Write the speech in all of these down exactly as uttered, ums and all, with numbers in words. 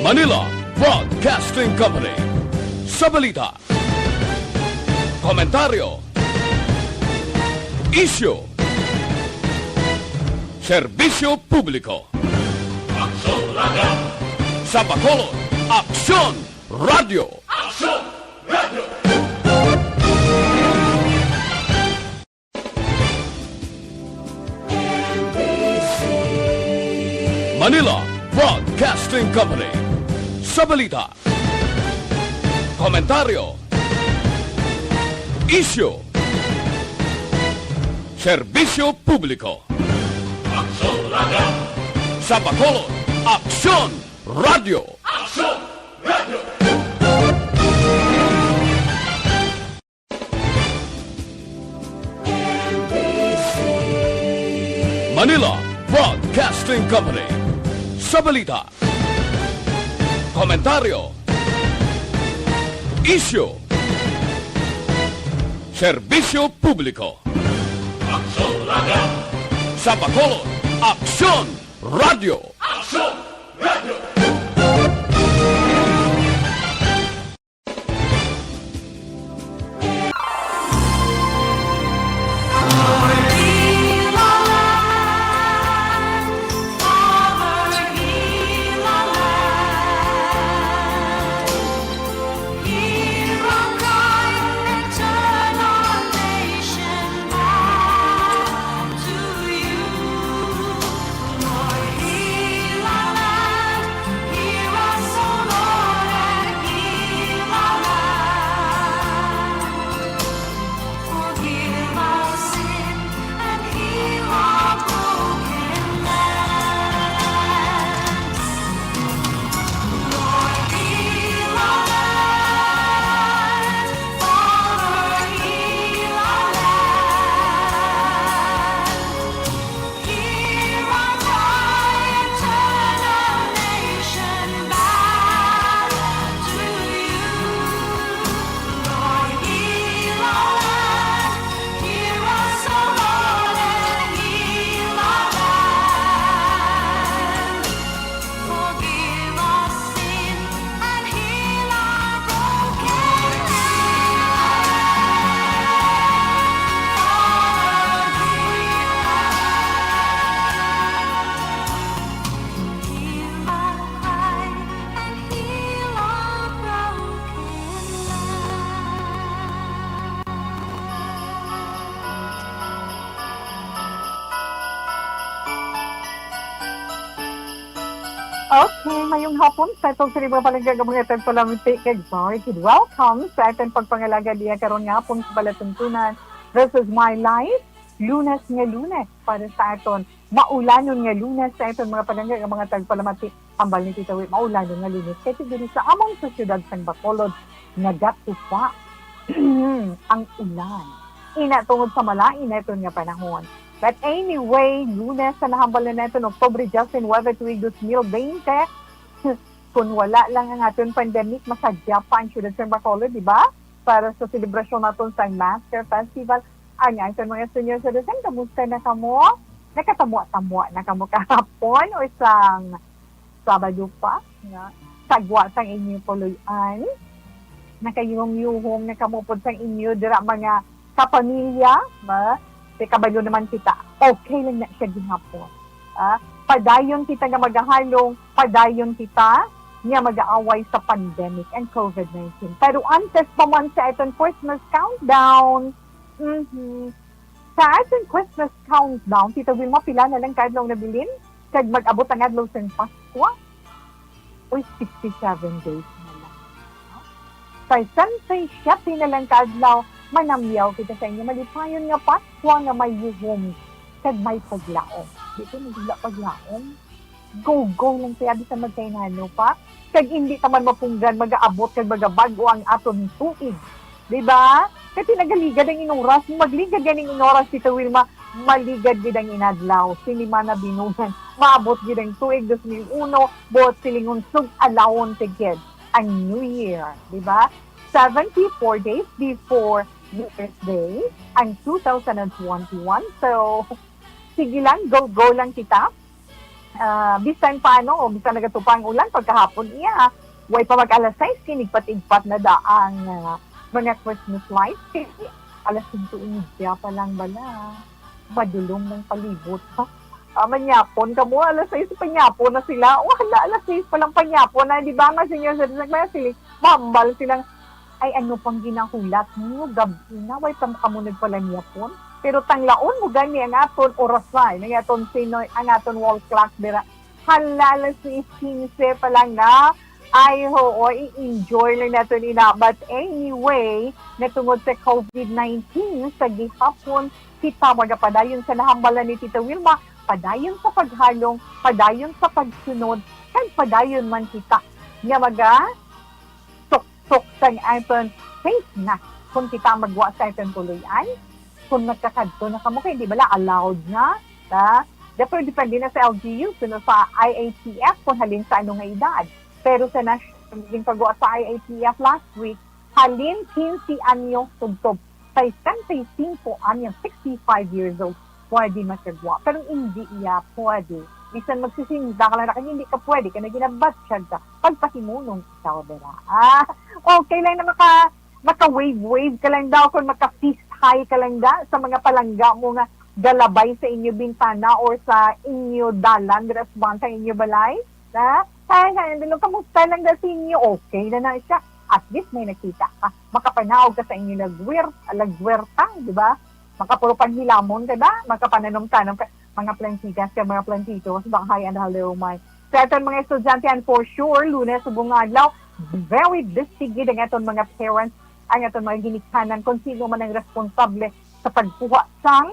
Manila Broadcasting Company. Sa balita, komentaryo, isyu, serbisyo publiko. Aksyon Radio! Sa Bacolod, Aksyon Radio! Aksyon Radio! Manila Broadcasting Company. Sa balita, komentaryo, isyu, serbisyo publiko. Aksyon Radio! Sa Bacolod, Aksyon Radio! Aksyon Radio! Manila Broadcasting Company. Sa balita, komentaryo, isyu, serbisyo publiko. Aksyon Radio! Sa Bacolod, Aksyon Radio! Aksyon Radio! Okay, mayong hapon sa atong sini mga palangga nga mga tagpalamati kag sorry kid welcome sa aton pagpangalaga diya karon nga hapon sa Balatuntunan. This is My Life, Lunes nga Lunes para sa aton maulanon nga Lunes sa aton mga palangga nga mga tagpalamati. Ambal ni Tita Wi, maulanon nga Lunes kay diri sa among sa siyudad sang Bacolod nagatupa ang ulan. Ina tungod sa malain naton nga panahon. But anyway, Lunes sa nahambal na naton, Oktubre diyes nuebe, tuig dos mil bente. Kung wala lang ang aton pandemic, masadya pa ang siyudad sa Bacolod, di ba? Para sa selebrasyon naton sa Master Festival. Ang aton mga senior citizen, kamusta na kamo? Nakatamuwa-tamuwa na kamo kahapon o sang Sabado pa, nga sagwa sang inyo puloy-an? Nakayuhom-yuhom na kamo pod sang inyo dira mga kapamilya, ba? Kay kabalo naman kita, okay lang na siya gihapon. Ah, padayon kita nga magahalong, padayon kita nga mag-aaway sa pandemic and covid nineteen. Pero antes pa man sa aton Christmas countdown, mhm, sa aton Christmas countdown, Tita Wilma, pila na lang ka adlaw nabilin? Kag mag-abot ang adlaw sang Paskwa? Uy, sixty-seven days na lang. Sesenta y siete na lang ka adlaw, manamyaw kita sa inyo malipayon nga Paskwa nga may yuhom kag may paglaom. Di ko nagula paglaom. Go-go lang kaya bisan magkainano pa. Kag hindi ta man mapunggan, magaabot kag magabag-o ang aton tuig. Di ba? Kasi nagaligad ang inoras. Magligad ganing inoras, Tita Wilma, maligad gid ang inadlaw. Silimana binulan. Maabot gid ang tuig dos mil uno, buot silingon sug-alawon ti gid ang New Year. Di ba? Seventy-four days before New Year's Day, ang two thousand and twenty-one. So, sige lang, go-go lang kita. Ah, bisan pa, ano, bisan nagatupa ang ulan, pagkahapon iya, way pa mag alas sais, kinigpat-igpat na da ang, ah, mga Christmas lights. Kay alas singko y media pa lang bala. Madulom ng palibot. Ah, manyapon kamo, alas sais, panyapon na sila. O, hala, alas sais pa lang, panyapon na, di ba? Nga senior citizen, kaya sila, mahambal silang, "Ay, ano pang ginahulat niyo? Gabi na, way pa kamo nagpalanyapon." Pero tanglaon mo gani ang aton orasay, ang aton sino, ang aton wall clock dira. Hala, alas sais quince pa lang na. Ay, oo, i-enjoy lang naton ina. But anyway, natungod sa covid nineteen, sa gihapon, kita magapadayon sa nahambalan ni Tita Wilma, padayon sa paghalong, padayon sa pagsunod, kag padayon man kita nga maga suksok sang aton face mask kung kita magwa sa aton puloy-an, kung nagkakadto na kamo, kay di bala allowed na, ta? Dapat depende na sa L G U, kuno sa I A T F, kung halin sa ano nga edad. Pero sa nas-, yung pagwa sa I A T F last week, halin quince anyos tubtob sesenta y cinco anyos, sixty-five years old, pwede makagwa. Pero hindi iya pwede. Bisan magsisinda ka lang na kanya, hindi ka pwede, kaya ginabatyag ka, pagpahimunong ikaw, dira. Ah, okay lang na maka, maka-wave-wave ka lang daw, kung maka-fist high ka lang da, sa mga palangga mo nga galabay sa inyo bintana or sa inyo dalan, dira sa bangkang inyo balay. Na? Hi, hi, Angelo, kamusta lang daw sa inyo? Okay na na siya. At least may nakita ka. Makapanaog ka sa inyo lagwir, lagwerta, di ba? Makapuro paghilamon ka ba? Makapananom-tanom ka. Mga plantitas ka, mga plantitos, bang hi and hello, my. Sa aton mga estudyante, and for sure, Lunes ug adlaw, very busy gid ang aton mga parents, ang aton mga ginikanan, kung sino man ang responsable sa pagkuha sang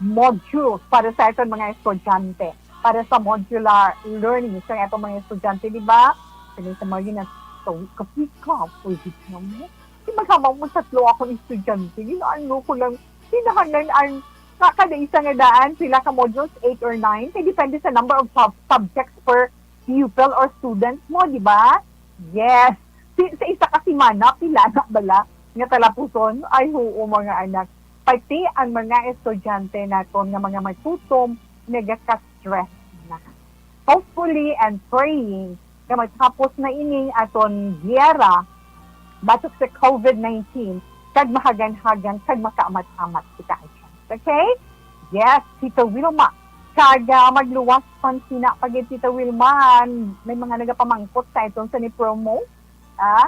modules para sa aton mga estudyante, para sa modular learning sa aton mga estudyante, di ba? Kani sa mga yun, so, kapika, pwede na mo. Di maghamaw mo tatlo akong estudyante, yun, ano ko lang, kinahanglan ang, ka-, kada isa nga daan, pila ka modules, eight or nine, kay depende sa number of sub-, subjects per pupil or students mo, di ba? Yes. Si, sa isa ka semana, pila na bala nga talapuson? Ay, oo, mga anak. Pati ang mga estudyante naton nga mga matutom, nagaka-stress na. Hopefully and praying nga matapos na ining aton giyera batok sa covid nineteen, kag mahagan-hagan, kag makaamat-amat kita. Okay? Yes, Tita Wilma. Kag, ah, magluwas pa sina pa gid, Tita Wilma. May mga nagapamangkot sa iton sa ni promo. Ah,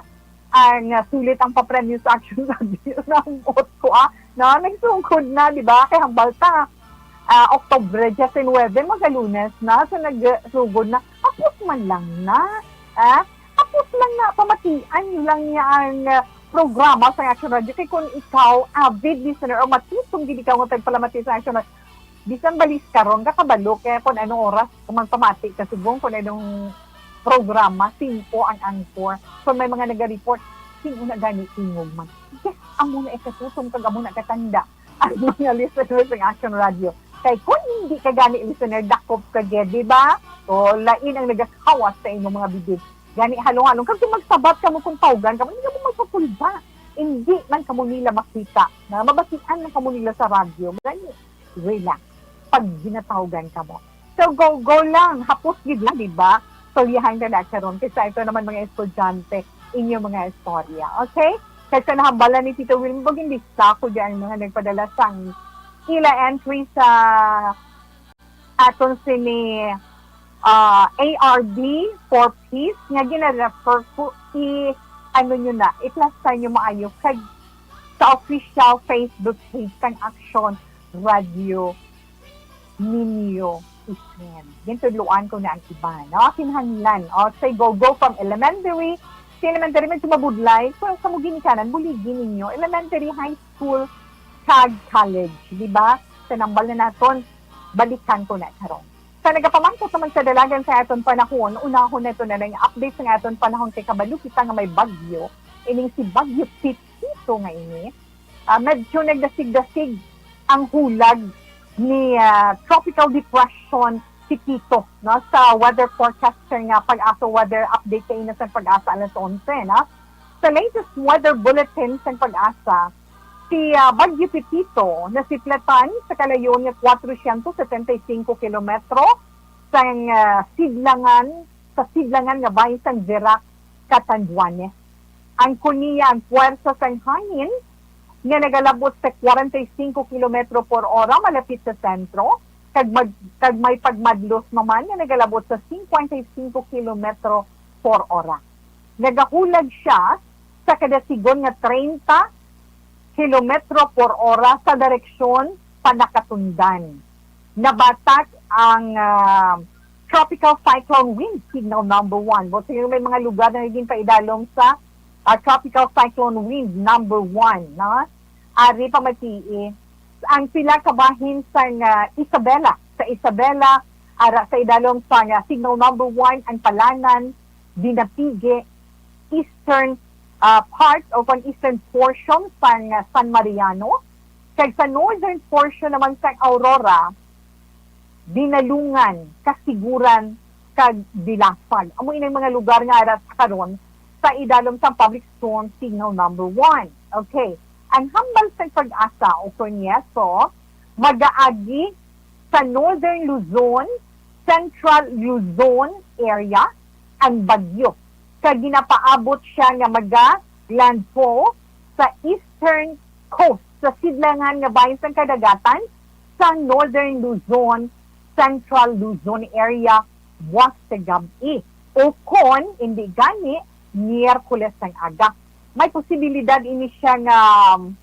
ang, ah, sulit ang papremyo sa Action Radio. Naamot ko, ah. No, nagsugod na, di ba? Kay hambal ta, ah, Oktubre diecinuebe, magalunes na. So, nagsugod na. Hapos man lang na. Ah, hapos lang na, pamatian niyo lang niya ang, ah, programa sa Action Radio. Kay kung ikaw, avid listener, o matutom gid ikaw nga tagpalamati sa Action Radio, bisan balis karon ka kabalo, kaya kung anong oras ka magpamati ka subong, kung anong programa, singko ang anchor. Kung may mga naga-report, sino na gani tingog man? Yes, amo na ikatutom kag amo na katanda ang mga listeners ng Action Radio. Kay kung hindi ka gani listener, dakop ka gid, di ba? So, lain ang nagakawas sa imong mga bibig. Gani halong-halong. Kag kung magsabat kamo, kung tawgan kamo, hindi kamo magpakulba. Hindi man kamo nila makita. Na mabatian man kamo nila sa radyo. Gani, relax pag ginatawgan kamo. So, go, go lang. Hapos gid lang, di ba? Istoryahan ka na karon. Kaysa ito naman mga estudyante, inyo mga istorya. Okay? Kaysa nahambalan ni Tito Wilma, pag hindi sa ako dyan, mga nagpadala sang ila entry sa aton sini, ah, A R B for Peace, nga gina-refer ko, i-, ano nyo na, i-plus sign nyo maayo kag sa official Facebook page sang Action Radio ninyo i-send. Gintudloan ko na ang iba, no? Kinahanglan. O, say go, go from elementary. Sa elementary, medyo mabudlay. Kung sa mo ginikanan, buligi ninyo. Elementary, high school, kag college. Di ba? Sa nambal na naton, balikan ko na karon. Sa nagapamangkot naman sa dalagan sa aton panahon, unahon nato na lang update sa aton panahon kay kabalo kita nga may bagyo. Ining si Bagyo Pepito nga ini. Ah, medyo nagdasig-dasig ang hulag ni, ah, Tropical Depression Pepito, no, sa weather forecaster nga PAGASA weather update kaina sa PAGASA alas onse, no? Sa latest weather bulletin sa PAGASA, si, ah, Bagyo Pepito nasiplatan sa kalayon nga kwatro siyento setenta y cinco kilometro sang, ah, sidlangan, sa sidlangan nga bahin sang Virac, Catanduanes. Ang kuniya ang puwersa sang hangin nga nagalabot sa kwarenta y singko kilometro por ora malapit sa sentro, kag mag-, kag may pagmadlos naman nga nagalabot sa singkwenta y singko kilometro por ora. Nagahulag sia sa kada sigon nga treinta kilometro por ora sa direksyon panakatundan. Nabatak ang, ah, tropical cyclone wind, signal number one. Buot silingon, may mga lugar nga naging paidalom sa, ah, tropical cyclone wind number one, no? Ari pa matii ang pila ka bahin sang, ah, Isabela. Sa Isabela, ara sa idalom sang, ah, signal number one ang Palanan, Dinapigue, eastern, ah, part o kon eastern portion sang, ah, San Mariano, kag sa northern portion naman sang Aurora, Binalungan, Casiguran, kag Dilasag. Amo inang mga lugar nga ara sa karon sa idalom sang public storm signal number one. Okay. Ang hambal sang PAGASA o kon YESO, magaagi sa Northern Luzon, Central Luzon area ang bagyo, kag ginapaabot sia nga maga-landfall sa eastern coast, sa sidlangan nga bahin sang kadagatan sang Northern Luzon, Central Luzon area, buwas sa gab-i, o kon indi gani, Miyerkules sang aga. May posibilidad ini sia nga, um,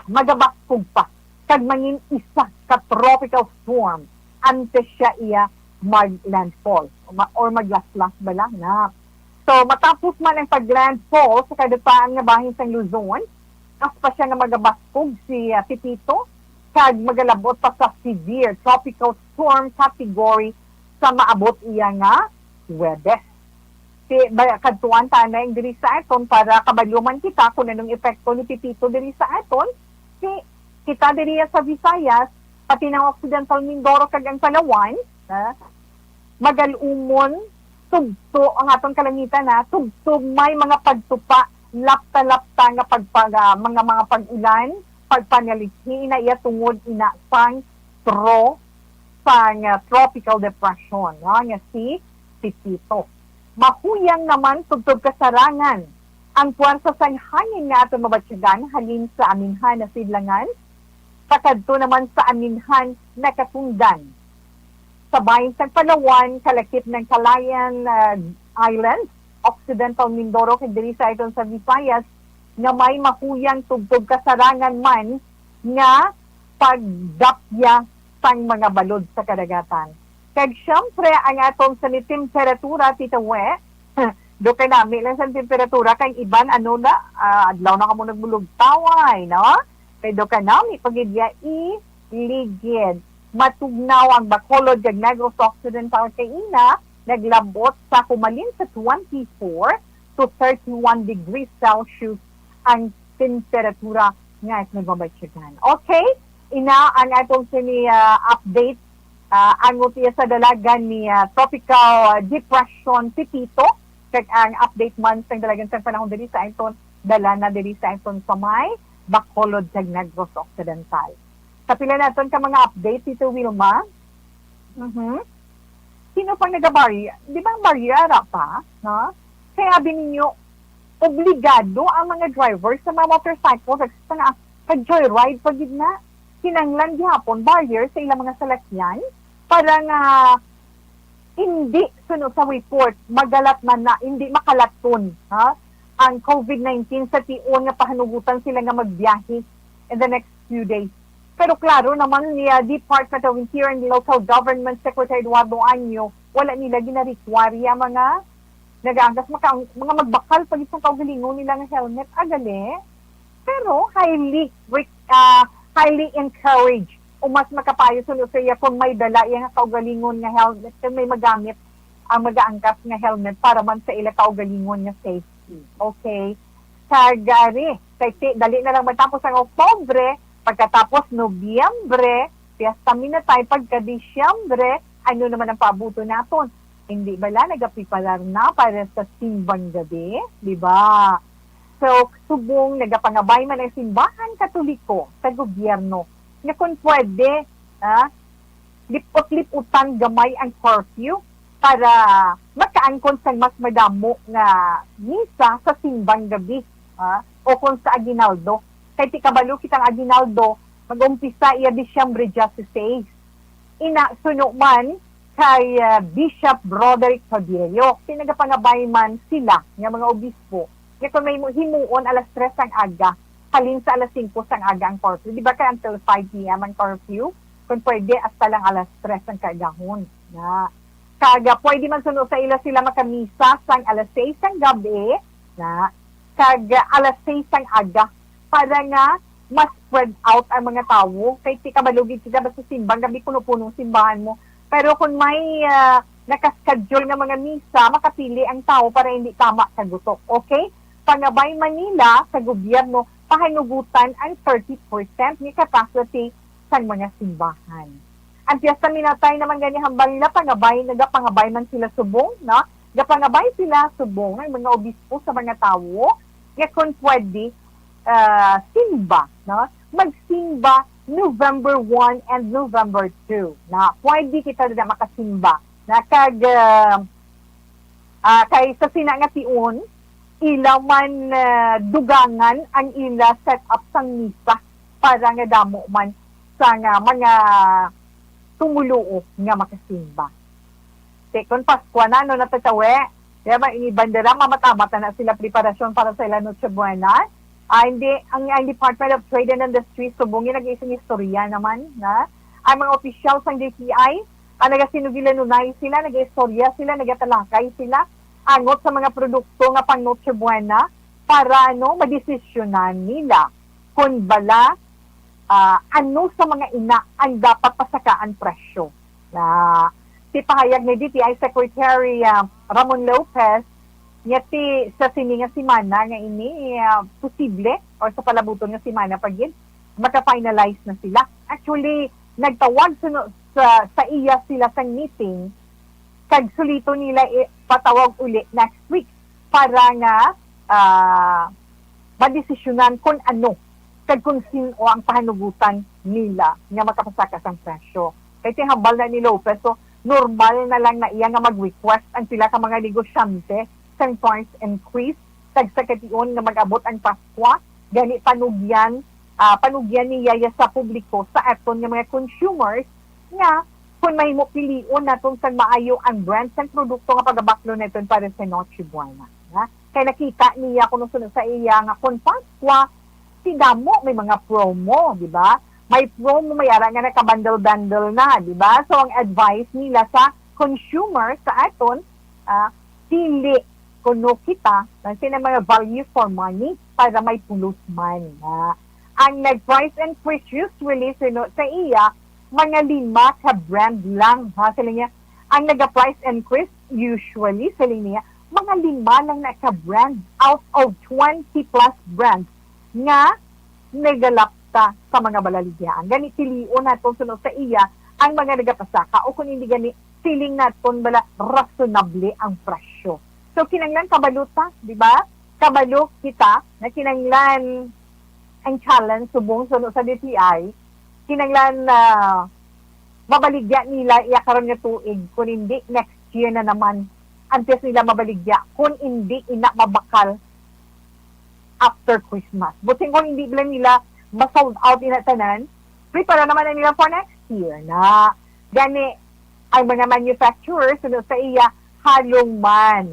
magabaskog pa kag mangin isa ka tropical storm antes siya iya mag-landfall ma-, or maglaslas bala na. So, matapos man ang pag-landfall sa kadupaan nga bahin sang Luzon, mas pa siya nga magabaskog si, ah, Pepito, kag magalabot pa sa severe tropical storm category sa maabot iya nga Huwebes. Si, ba, kadtuan ta na yung diri sa aton para kabaluman kita kung anong epekto ni Pepito diri sa aton. Si, kita diri sa Visayas, pati ng Occidental Mindoro kag ang Palawan, ha, magalumon, tugto ang aton kalangitan, ha, tugtog may mga pagtupa, lapta-lapta nga pagpag-, ah, mga, mga pag-ulan, pagpanalithi na iya tungod ina sang tro-, sang, ah, tropical depression, no, nga si Pepito. Mahuyang naman tubtob kasarangan ang puwersa sang hangin nga aton mabatyagan halin sa aminhan nga sidlangan pakadto naman sa aminhan nga katundan. Sa bahin sang Palawan, kalakip ng Calayan, ah, Islands, Occidental Mindoro, kag diri sa aton sa Visayas, nga may mahuyang tubtob kasarangan man nga pagdapya sang mga balod sa kadagatan. Kag siyempre, ang aton sa ni temperatura, Tita We, do kanami lang sa temperatura, kay iban, ano na, ah, adlaw na kamo nagmulugtaway, no? Kay do kanami, pagidya i ligid. Matugnaw ang Bacolod kag Negros Occidental kay ina, naglabot sa kumalin sa twenty-four to thirty-one degrees Celsius ang temperatura nga nagbabatyagan. Okay? Ina ang atong sini, ah, update, ah, angot iya sa dalagan ni, ah, Tropical Depression Pepito, kag ang update man sa dalagan sa panahon diri sa aton, dala na diri sa aton sa may Bacolod kag Negros Occidental. Sa pila naton ka mga update, Tito Wilma? Mhm. Sino pang nagabarya? Di ba ang barya ara pa? No? Kaya abi ninyo, obligado ang mga driver sa mga motorcycle, sa mga pag-joyride pa gid na. Kinahanglan gihapon barrier sa ilang mga salakyan para nga hindi suno sa report, magalat man na, hindi makalaton, ha, ang COVID nineteen sa tion nga pahanugutan sila nga magbiyahe in the next few days. Pero klaro naman ni, ah, Department of Interior and Local Government Secretary Eduardo Año, wala nila ginarequire ang mga nagaangkas maka-, mga magbakal pa gid sa kaugalingon nila nga helmet, agali. Pero highly re-, ah, highly encouraged o mas makapayo suno sa iya kung may dala iya nga kaugalingon nga helmet, kung may magamit ang magaangkas nga helmet para man sa ila kaugalingon nga safety. Okay? Kag ari, kay ti-, dali na lang matapos ang Oktubre, pagkatapos Nobyembre, piyesta mi na tayo, pagka Disyembre, ano naman ang paabuton naton? Hindi bala nagapreparar na para sa simbang gabi, di ba? So, subong nagapangabay man ang simbahan Katoliko sa gobyerno nga kung pwede, ah, lipot-liputan gamay ang curfew para makaangkon sang mas madamo nga misa sa simbang gabi, ha, o kung sa aguinaldo. Kay ti kabalo kitang aguinaldo, mag-umpisa iya Disyembre diyasiseis. Ina, suno man kay, ah, Bishop Broderick Padillo, ti nagapangabay man sila nga mga obispo nga kung may mu-, himuon alas tres sang aga, halin sa alas singko sang aga ang curfew. Di ba kay until five p m ang curfew? Kung pwede, hasta lang alas tres ang kaagahon. Na. Kag, ah, pwede man suno sa ila sila makamisa sang alas sais sang gabi, na, kag, ah, alas sais sang aga, para nga mas spread out ang mga tawo. Kay ti kabalo gid kita, basta simbang gabi, puno-puno ang simbahan mo. Pero kung may, ah, nakaschedule nga mga misa, makapili ang tawo para hindi tama kagutok. Okay? Pangabay man nila sa gobyerno, pahanugutan ang thirty percent ni capacity sang mga simbahan. Ang Piyesta Minatay naman gani, hambal nila, pangabay, nagapangabay man sila subong, no? Gapangabay sila subong ang mga obispo sa mga tawo nga kung pwede, ah, simba, no? Magsimba November one and November two. Na pwede kita na makasimba. Na kag, ah, ah, kay sa sina nga tion, ila man, ah, dugangan ang ila set up sang misa para nga damo man sa nga mga tumuluo nga makasimba. Ti kon Paskwa na, no, natatawi, di ba, ini bandera, mamatamata na sila preparasyon para sa ila Noche Buena. Ah, hindi, ang, ang Department of Trade and Industry, subong nga nag-iisang istorya naman, na ang mga opisyal sang D T I, ang nagasinugilanunay sila, nag-istorya sila, nagatalakay sila, angot sa mga produkto nga pang Noche Buena, para, ano, madesisyonan nila kung bala, ah, ano sa mga ina ang dapat pasakaan presyo. Na, ti pahayag ni D T I Secretary, ah, Ramon Lopez, nga ti sa sini nga semana nga ini, ah, posible or sa palabuton nga semana pa gid, maka-finalize na sila. Actually, nagtawag suno sa, sa iya sila sang meeting, kag suliton nila ipatawag uli next week para nga, ah, madesisyonan kung ano kag kung sin-o ang pahanugutan nila nga makapasaka sang presyo. Kay ti hambal na ni Lopez, so, normal na lang na iya nga mag-request ang pila ka mga negosyante sang price increase, kag sa kation nga mag-abot ang Paskwa, gani panugyan, ah, panugyan niya ya sa publiko, sa aton nga mga consumers, nga kung mahimo pilion naton sang maayo ang brand sang produkto nga pagabaklon naton para sa Noche Buena, ha? Kay nakita niya kuno suno sa iya nga kung Paskwa, ti damo may mga promo, di ba? May promo, may ara nga naka-bundle-bundle na, di ba? So, ang advice nila sa consumer, sa aton, ah, pili kuno kita, nang sina mga value for money para may pulos man, ha. Ang nag-price increase usually, suno sa iya, mga lima ka brand lang, ha, sila niya. Ang naga-price increase usually, sila niya, mga lima lang na ka brand out of twenty plus brands nga nagalapta sa mga balaligyaan. Gani, pilion naton suno sa iya ang mga nagapasaka, o kung hindi gani, feeling naton bala reasonable ang presyo. So, kinanglan kabalo ta, di ba? Kabalo kita na kinanglan ang challenge subong suno sa D T I, kinanglan na mabaligya nila iya karon nga tuig, kung hindi next year na naman, antes nila mabaligya, kung hindi ina mabakal after Christmas. Buting kung hindi bala nila ma-sold out ina tanan, prepara naman na nila for next year na. Gani, ang mga manufacturers, suno sa iya, halong man,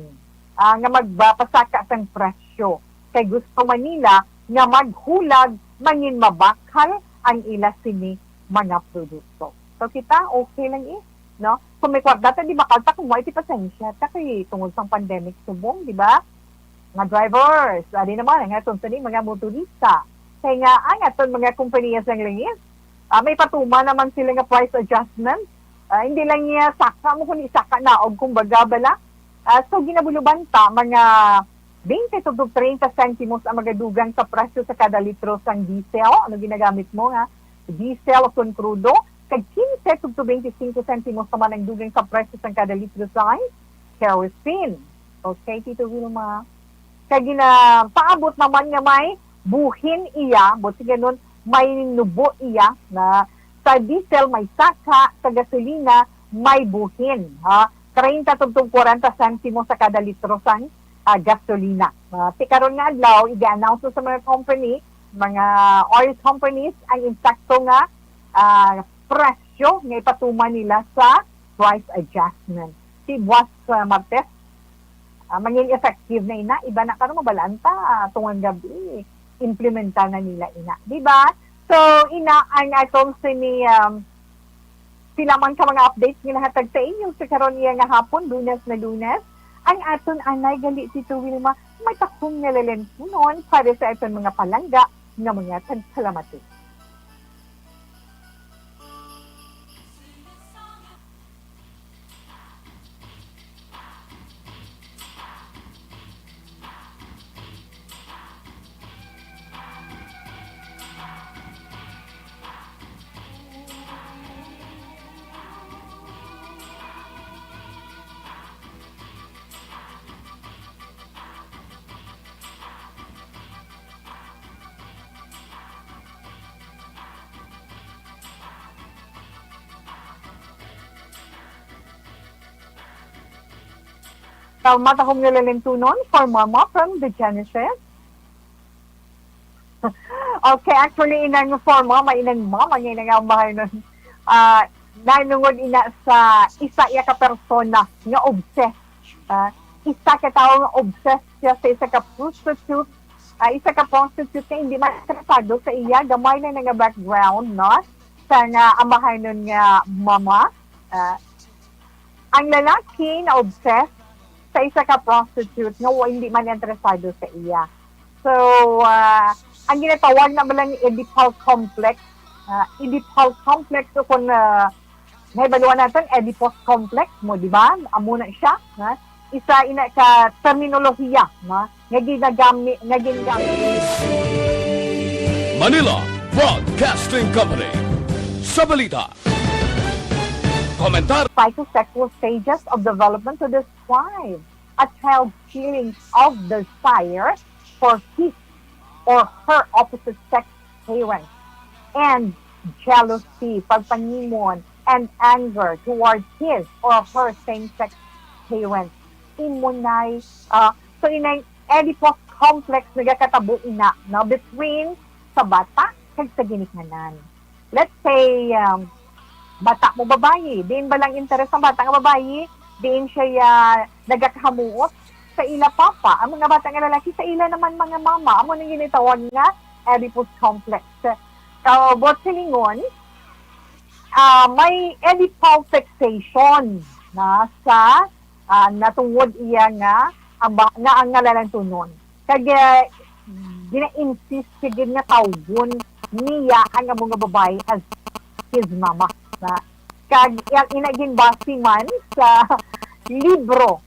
ah, nga magpapasaka sang presyo. Kay gusto man nila nga maghulag, mangin mabakal ang ila sini mga produkto. So, kita, okay lang eh, no? Kung may kwarta ta, di bakal ta, kung wala, ti pasensya ta, kay tungod sang pandemic subong, di ba? Nga drivers, adi naman, ang aton sini, mga motorista. Kay nga, ang aton mga kompanya sang langis, ah, may patuman naman sila nga price adjustment. Ah, hindi lang niya saka mo, kundi saka naog, kumbaga, bala. Ah, so, ginabuluban ta, mga twenty to treinta sentimos ang magadugang sa presyo sa kada litro sang diesel. Ano ginagamit mo, nga? Diesel o kon krudo. Kag quince to twenty-cinco sentimos naman ang dugang sa presyo sang kada litro sang kerosene. Okay, Tito Wilma? Kag ginapaabot naman nga may buhin iya, buot silingon, may nubo iya na Sa diesel may saka, sa gasolina may buhin, ha? Treinta tubtog kwarenta sentimo sa kada litro sang, ah, gasolina. Ah, ti karon nga adlaw, i-announce sa mga company, mga oil companies ang insakto nga, ah, presyo nga ipatuman nila sa price adjustment. Ti buwas, ah, Martes, ah, mangin effective na ina. Iba na karon, mabalaan ta, ah, tungod gabi, implementa na nila ina. Di ba? So, ina, ang atong sini, um, sila man ka mga updates nga nahatag sa inyo sa karon iya nga hapon, Lunes na Lunes. Ang aton anay gali, Tito Wilma, may takong nga lalentunon para sa aton mga palangga nga mga tagsalamati. Kalma ta, hom nga lalentunon for Mama from the Genesis. Okay, actually, inang for Mama, inang Mama nga inang ambahay nun. Ah, nanungod ina sa isa iya ka persona nga obsessed. Ah, isa ka tawo nga obsessed siya sa isa ka prostitute, ah, isa ka prostitute nga hindi man interesado sa iya, gamay na nga background, no? Sa nga ambahay nun nga mama. Ah, ang lalaki na obsessed sa isa ka prostitute nga wa, hindi man interesado sa iya. So, ah, ang ginatawag na lang Oedipal complex. Ah, Oedipal complex o kung, ah, nahibaluan natin, Oedipus complex mo, di ba? Amo na siya, ha? Isa ina ka terminolohiya, no? Nga ginagamit, nga ginagamit. Manila Broadcasting Company. Sa balita, komentar. Psychosexual stages of development to describe a child's feelings of desire for his or her opposite sex parents and jealousy, pagpanimon, and anger towards his or her same-sex parents. Imo na'y, ah, so inang Oedipus complex nagakatabo ina, no, between sa bata kag sa ginikanan. Let's say, um, bata mo babayi, diin ba lang interes ang bata nga babayi? Diin siya, ah, nagakahamuot sa ila papa. Ang mga bata nga lalaki sa ila naman mga mama. Amo nang ginatawag nga Oedipus complex. So, buot silingon, ah, may Oedipal fixation na sa, ah, natungod iya nga amba-, nga ang nga lalentunon. Kag, eh, gina-insist siya gid nga tawgon niya ang amo nga babayi as his mama. Na, kag iya ina ginbase man sa libro,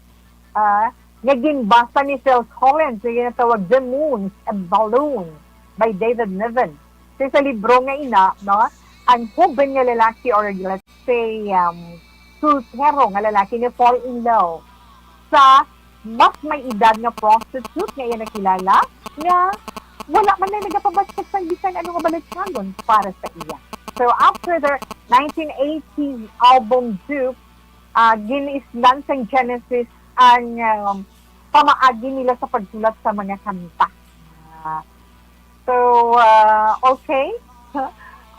ah, nga ginbasa ni Phil Collins nga ginatawag The Moon's a Balloon by David Niven. Sa, sa libro nga ina, no, ang hoben nga lalaki, or let's say, um, soltero nga lalaki nga fall in love sa mas may edad nga prostitute nga iya nakilala, nga wala man lang nagapabatyag sang bisan ano nga balatyagon para sa iya. So, after their nineteen eighties album Duped, ah, gin-islan sang Genesis ang, um, pamaagi nila sa pagsulat sa mga kanta. Ah, so, ah, okay.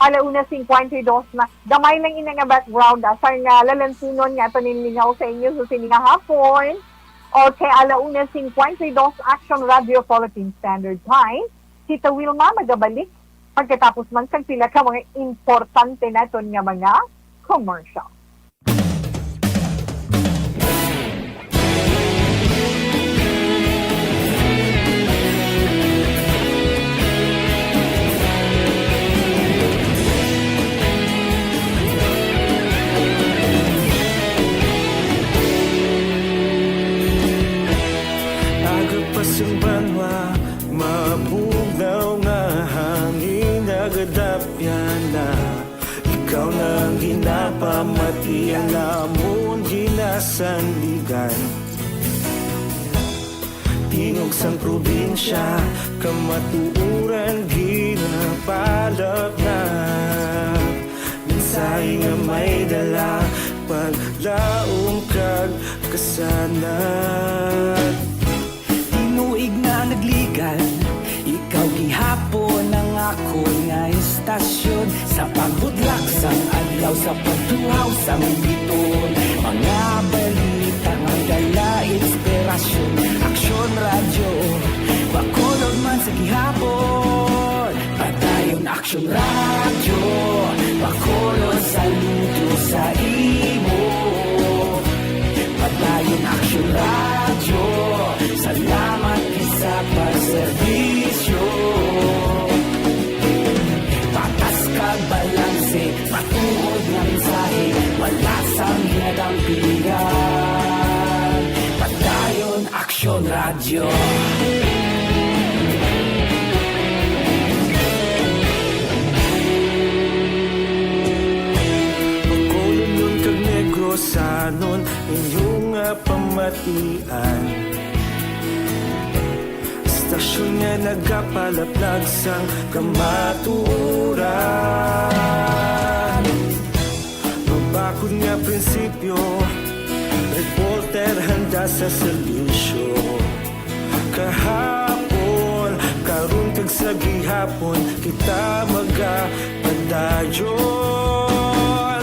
Ala una cincuenta y dos na. Gamay lang ina nga background, ah, sa nga lalansunon nga ato ninlingaw sa inyo sa sini nga hapon. Okay, ala una cincuenta y dos, Action Radio Philippine Standard Time. Tita Wilma magabalik pagkatapos man sang pila ka mga importante naton nga mga commercial. Aga pa sang banwa, mabugnaw nga hangin nagadapyan na. Ikaw na ang ginapamati, ang amon ginasandigan. Tingog sang probinsya, kamatuoran ginapalapnap. Sahi nga may dala, paglaom kag kasanag. Tinuig na nagligan, ikaw gihapon ang akon nga istasyon. Sa pagbutlak sang adlaw, sa pagtuhaw sang biton, mga balita nga dala inspirasyon. Aksyon Radyo, Bacolod man sa gihapon. Padayon Aksyon Radyo, Bacolod, saludo sa imo. Padayon Aksyon Radyo, salamat gid sa pagserbisyo. Patas kag balanse, matuod nga mensahe, wala sang ginadampigan. Padayon Aksyon Radyo. Bacolodnon kag Negrosanon, inyo nga pamatian. Istasyon nga nagapalaplag sang kamatuoran. Mabakod nga prinsipyo, reporter handa sa serbisyo. Kahapon, karon kag sa gihapon, kita magapadayon.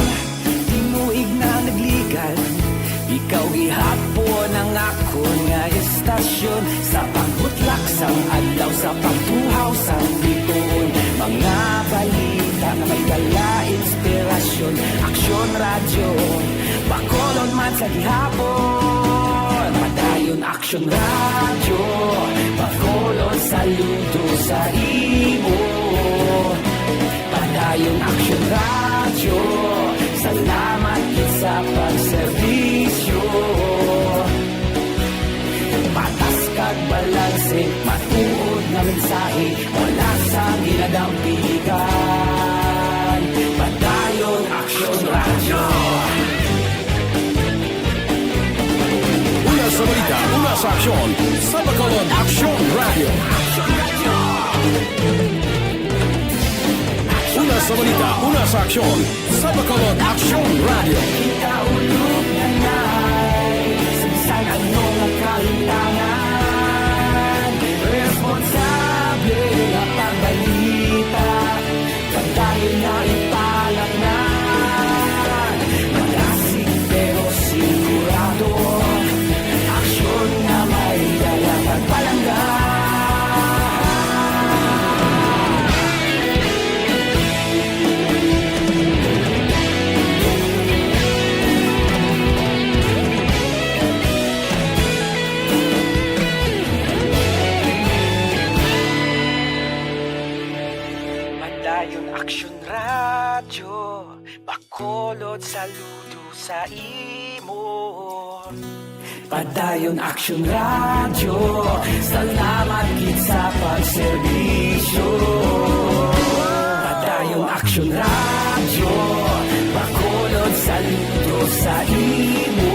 Tinuig na nagligan, ikaw gihapon ang akon nga istasyon. Sa pagbutlak sang adlaw, sa pagtuhaw sang bituon, mga balita nga may dala inspirasyon. Aksyon Radyo, Bacolod man sa gihapon. Padayon Aksyon Radyo, Bacolod, saludo sa imo. Padayon Aksyon Radyo, salamat gid sa pagserbisyo. Patas kag balanse, matuod nga mensahe, wala sang ginadampigan. Padayon Aksyon Radyo. Una sa balita, una sa aksyon, sa Bacolod Aksyon Radyo. Una sa balita, una sa aksyon, sa Bacolod Aksyon Radyo. Kita ulog na nay, sa bisan ano nga kahintangan, responsable nga pagbalita. Padayon na ipalaknag, malasig pero sigurado. Aksyon nga may dala pagpalangga. Padayon Aksyon Radyo, Bacolod, saludo sa imo. Padayon Aksyon Radyo, salamat gid sa pagserbisyo. Padayon Aksyon Radyo, Bacolod, saludo sa imo.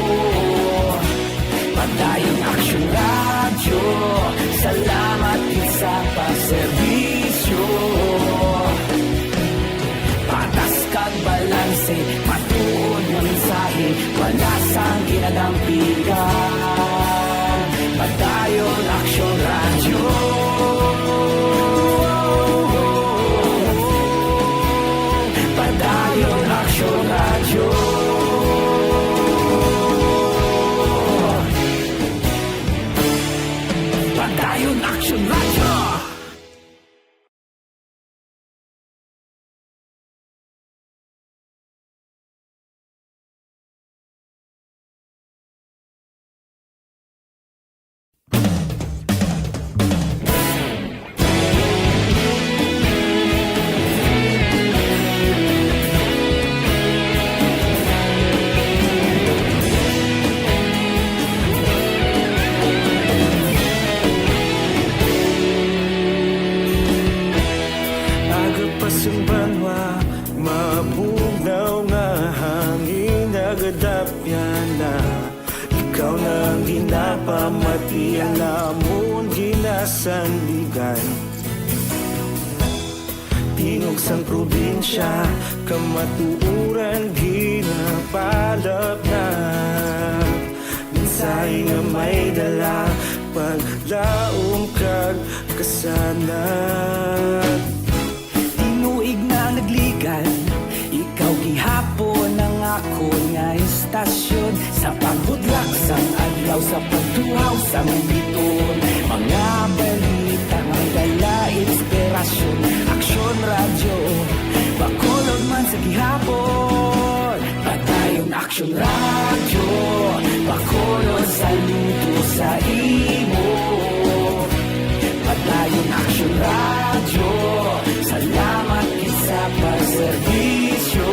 Padayon Aksyon Radyo, salamat gid sa pagserbisyo. Patas kag balanse, matuod nga mensahe, wala sang ginadampigan. Padayon Aksyon Radyo. Padayon Aksyon Radyo. Padayon Aksyon Radyo. Aga pa sing banwa, mabugnaw nga hangin nagadapyan na. Ikaw na ang ginapamatian namon ginasandigan. Di Tingog sang probinsya, kamatuoran ginapalapnap. Mensahe nga may dala, paglaom kag kasanag. Tinuig na nagligan, ikaw gihapon ang akon nga istasyon. Sa pagbudlak sang adlaw, sa pagtuhaw sang bituon, mga balita may dala inspirasyon. Aksyon Radyo, Bacolod man sa gihapon. Padayon Aksyon Radyo, Bacolod saludo sa imo. Padayon Aksyon Radyo, salamat gid sa pagserbisyo.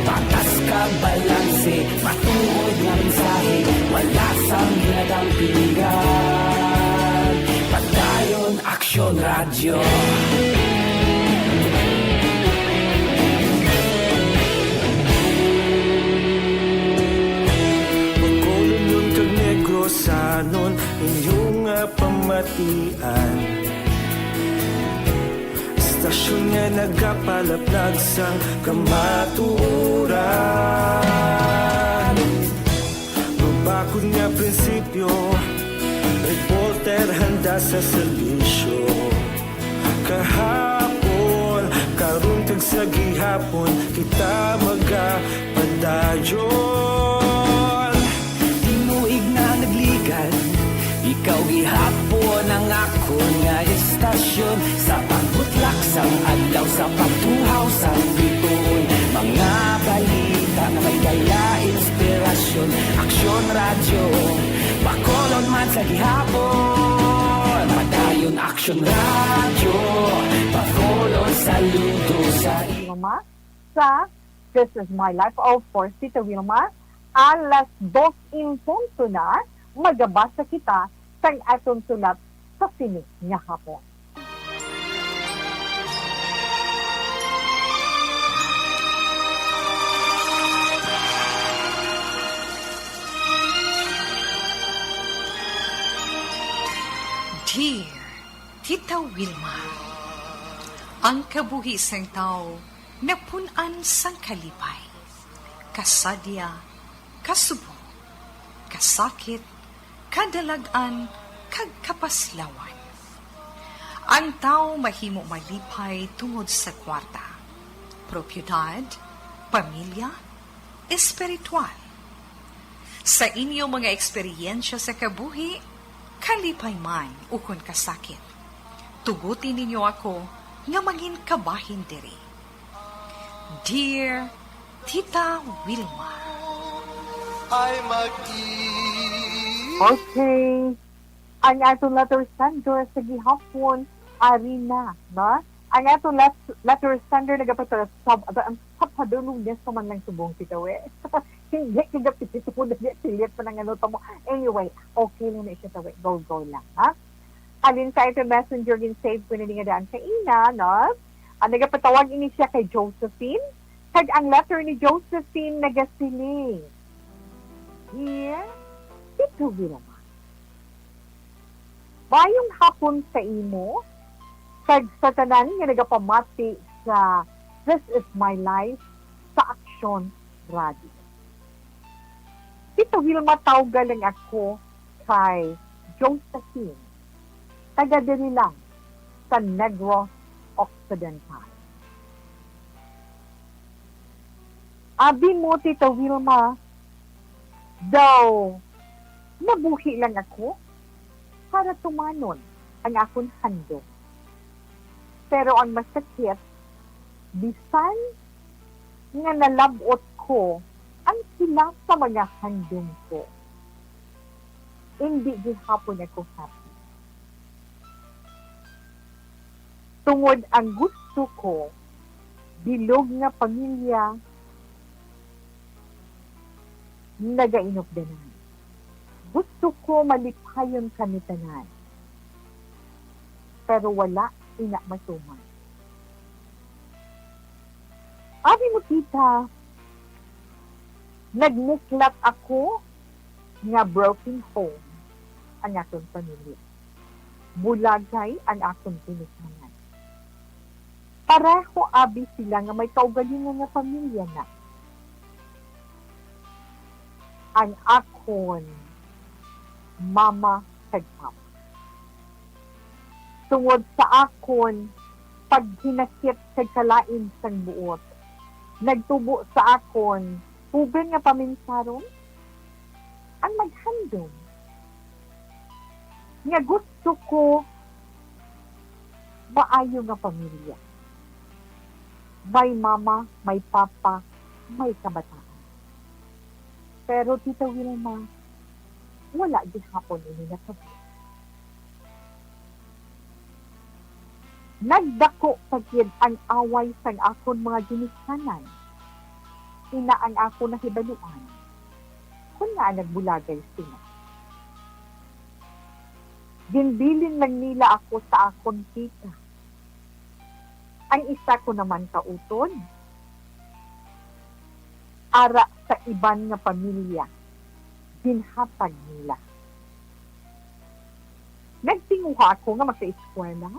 Patas kag balanse, matuod nga mensahe, wala sang ginadampingan. Padayon Aksyon Radyo. Bacolodnon kag Negrosanon, inyo nga pamatian. Istasyon nga nagapalaplag sang kamatuoran. Mabakod nga prinsipyo, reporter handa sa serbisyo. Kahapon, karon kag sa gihapon, kita magapadayon. Tinuig na nagligan, ikaw gihapon ang akon nga istasyon. Sa pagbutlak sang adlaw, sa pagtuhaw sang bituon, mga balita nga may dala inspirasyon. Aksyon Radyo, Bacolod man sa gihapon. Padayon Aksyon Radyo, Bacolod saludo sa imo. Mama, sa This Is My Life, of course, Tita Wilma, alas dos in punto na, magabasa kita sang aton sulat sa sini nga hapon. Dear Tita Wilma, ang kabuhi sang tawo napun-an sang kalipay, kasadya, kasubong, kasakit, kadalag-an, kag kapaslawan. Ang tawo mahimo malipay tungod sa kwarta, propiedad, pamilya, espiritual. Sa inyo mga eksperyensya sa kabuhi, kalipay man ukon kasakit, tuguti ninyo ako nga mangin kabahin diri. Dear Tita Wilma. Ay mag-i- Okay. Ang aton letter sender sa gihapon, ari na, no? Ang aton let-, letter sender nagapatara sab-, aba, ang Sabado, Lunes pa man lang subong, Tita Wi. Hindi ka gapit mo na, pilit pa nang ano, tamo. Anyway, okay lang na siya, Tita Wi. Go, go lang, ha? Halin sa ito messenger, gin-save ko na ni nga daan kaina, no? Ang nagapatawag ini siya kay Josephine. Kag ang letter ni Josephine nagasiling, Dear Tita Wilma, maayong hapon sa imo kag sa tanan nga nagapamati sa This Is My Life sa Aksyon Radio. Tita Wilma, tawga lang ako kay Josephine, taga diri lang sa Negros Occidental. Abi mo, Tita Wilma, daw nabuhi lang ako para tumanon ang akon handom. Pero ang masakit, bisan nga nalab-ot ko ang pila sa mga handom ko, indi gihapon ako happy. Tungod ang gusto ko, bilog nga pamilya, nagainupdanan. Gusto ko malipayon kami tanan. Pero wala ina matuman. Abi mo, Tita, nagmuklat ako nga broken home ang akon pamilya. Bulagay ang akon ginikanan. Pareho abi sila nga may kaugalingon nga pamilya na. Ang akon mama kag papa. Tungod sa akon paghinakit kag kalain sang buot, nagtubo sa akon pugon nga paminsaron ang maghandom nga gusto ko maayo nga pamilya. May mama, may papa, may kabataan. Pero, Tita Wilma, wala gihapon ini natabo. Nagdako pa gid ang away sang akon mga ginikanan. Ina ang akon nahibaluan kon ngaa nagbulagay sila. Ginbilin lang nila ako sa akon tita. Ang isa ko naman ka utod, ara sa iban nga pamilya, ginhatag nila. Nagtinguha ako nga makaeskwela.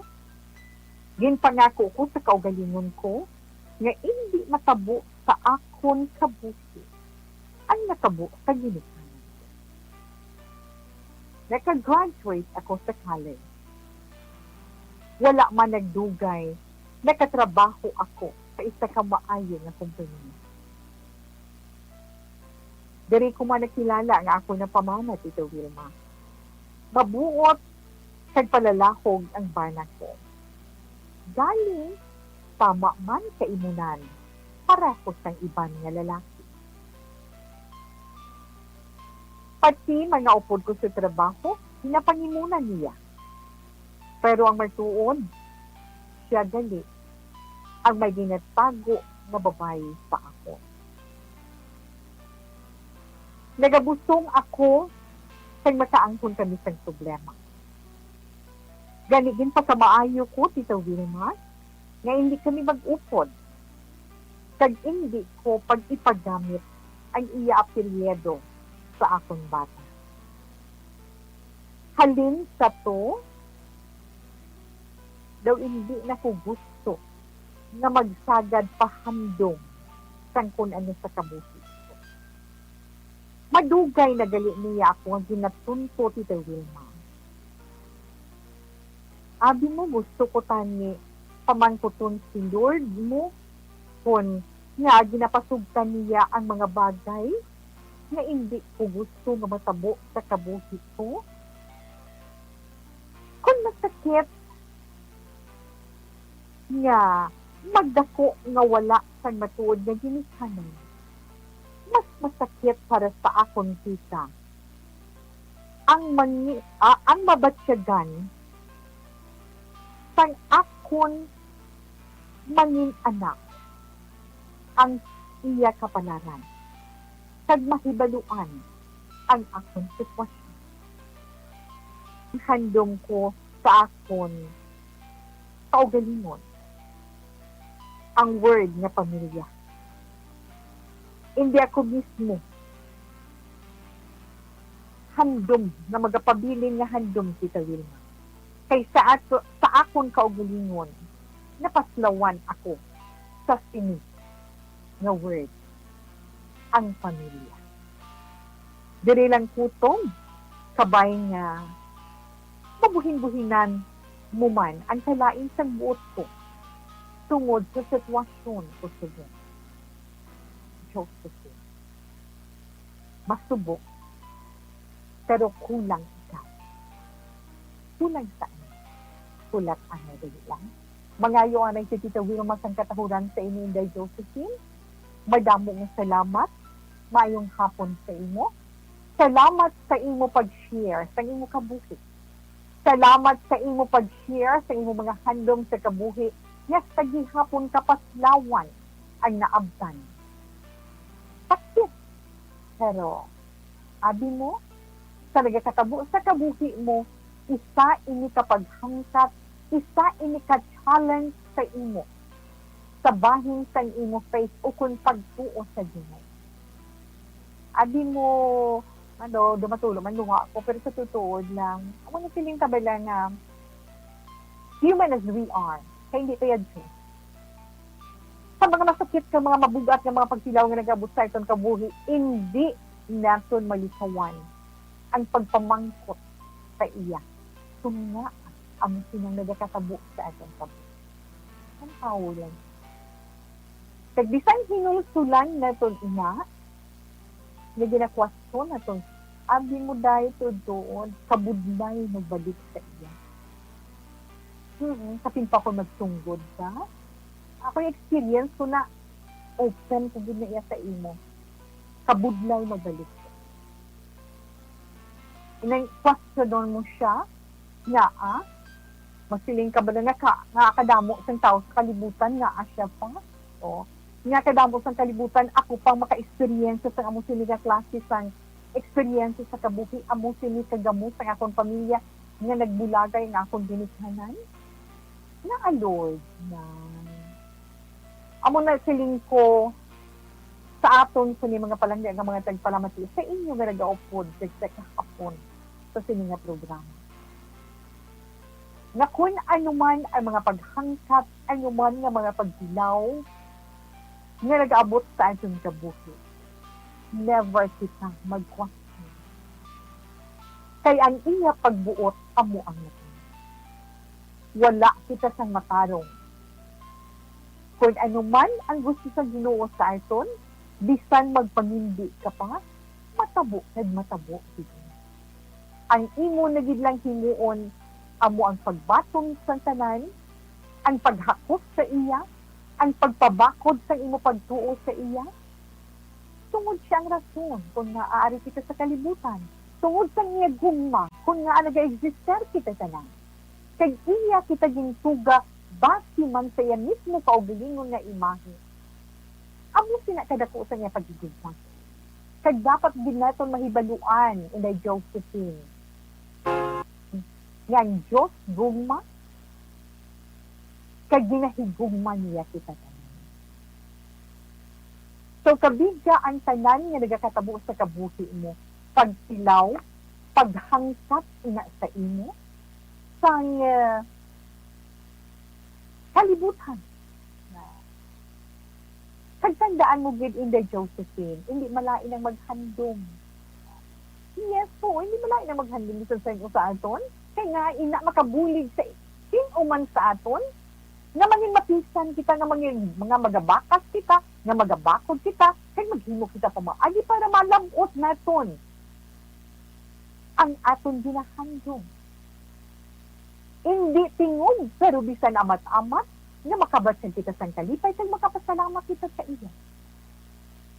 Ginpangako ko sa kaugalingon ko nga indi matabo sa akon kabuhi ang natabo sa ginikanan ko. Naka-graduate ako sa college. Wala man nagdugay, nakatrabaho ako sa isa ka maayo nga kompanya. Diri ko man nakilala ang akon napamana, Tita Wilma. Mabuot kag palalahog ang bana ko. Gani, tama man kaimunan, pareho sang iban nga lalaki. Pati mga upod ko sa trabaho, ginapangimunan niya. Pero ang matuod, siya gali ang may ginatago nga babayi sa akon. Nagabusong ako kag makaangkon kami sang problema. Gani, ginpakamaayo ko, Tita Wilma, nga indi kami mag-upod, kag indi ko pag-ipagamit ang iya apelyido sa akon bata. Halin sa to, daw indi na ko gusto nga magsagad pa handom sang kun ano sa kabuhi ko. Madugay na gali niya ako nga ginatunto, Tita Wilma. Abi mo, gusto ko tani pamangkuton si Lord mo kon nga ginapasugtan niya ang mga bagay nga indi ko gusto nga matabo sa kabuhi ko? Kon masakit nga magdako nga wala sang matuod nga ginikanan, mas masakit para sa akon, tita, ang mangi-, ah, ang mabatyagan sang akon mangin-anak ang iya kapalaran, kag mahibaluan ang akon sitwasyon. Handom ko sa akon kaugalingon ang word nga pamilya. Indi ako mismo handom nga magapabilin nga handom, Tita Wilma. Kay sa ato, sa akon kaugalingon, napaslawan ako sa sini nga word, ang pamilya. Diri lang kutob, kabay nga mabuhin-buhinan mo man ang kalain sang buot ko tungod sa sitwasyon ko subong. Josephine. Masubok, pero kulang ikaw. Kulang sa ano? Kulang ang dali lang. Mangayo anay si Tita Wilma sang katahuran sa inyo, Inday Josephine. Madamo nga salamat. Maayong hapon sa imo. Salamat sa imo pag-share sa imo kabuhi. Salamat sa imo pag-share sa imo mga handom sa kabuhi nga sa gihapon kapaslawan ang naabtan. Sakit. Pero, abi mo, sa nagakatabo sa kabuhi mo, isa ini ka paghangkat, isa ini ka challenge sa imo, sa bahin sang imo faith ukon pagtuo sa Ginoo. Abi mo, ano, dumatulo man, lunga ako, pero sa tutuod lang, amo na feeling ka ba lang nga, human as we are, kay hindi tayo Diyos. Sa mga masakit nga mga mabugat nga mga pagtilaw nga nag-abot sa aton kabuhi, indi naton malikawan ang pagpamangkot sa iya. Kung nga, amo sinang nagakatabo sa aton kabuhi. Ang power lang. Kag bisan hinulsulan naton ina, nga ginakwaston naton, abi mo dahil tuod-tuod, kabudlay magbalik sa iya. Mm, kapin pa ko magsunggod ka. Ako, experience ko na open ko gid na iya sa imo. Kabudlay magbalik. Inang questionon mo siya, nga, ah, masiling ka ba na naka, nga kadamo sang tao sa kalibutan nga, ah, siya pa? O, nga kadamo sang kalibutan, ako pang maka-experience sang amo sini nga klase sang experience sa kabuhi, amo sini kagamo sang akon pamilya nga nagbulagay nga akon ginikanan? Nga, ah, Lord, na. Amo na siling ko sa aton sini mga palangga nga mga tagpalamati sa inyo nga nagaupod sa kahapon sa sini nga programa. Nga kun ano man ang mga paghangkat, ano man nga mga pagtilaw nga nagaabot sa aton kabuhi, never kita magkwasyon. Kay ang iya pagbuot amo ang natin. Wala kita sang matarong. Kon ano man ang gusto sa Ginoo sa aton, bisan magpangindi ka pa, matabo kag matabo gid. Ang imo na gid lang himuon amo ang pagbaton sa tanan, ang paghakos sa iya, ang pagpabakod sang imo pagtuo sa iya. Tungod siya ang rason kon ngaa ari kita sa kalibutan, tungod sang iya gugma kon ngaa nagaeksistir kita tanan. Kag iya kita gintuga basi man sa iya mismo kaugalingon nga imahe. Amo sina kadako sa iya paghigugma. Kag dapat gid naton mahibaluan, Inday Josephine, nga ang Dios gugma, kag ginahigugma niya kita tanan. So, kabig ka ang tanan nga nagakatabo sa kabuhi mo, pagtilaw, paghangkat ina sa imo, sang, eh, kalibutan. Na. Kag tandaan mo gid, Inday Josephine, hindi malain ang maghandom. Yes po, hindi malain ang maghandom bisan sa imo sa aton. Kay nga, ina makabulig sa sino man sa aton, nga mangin mapisan kita, nga mangin, nga magabakas kita, nga magabakod kita, kay maghimo kita pamaagi para malab-ot naton ang aton ginahandom. Indi tingog, pero bisan amat-amat, nga makabatyag kita sang kalipay kag makapasalamat kita sa iya.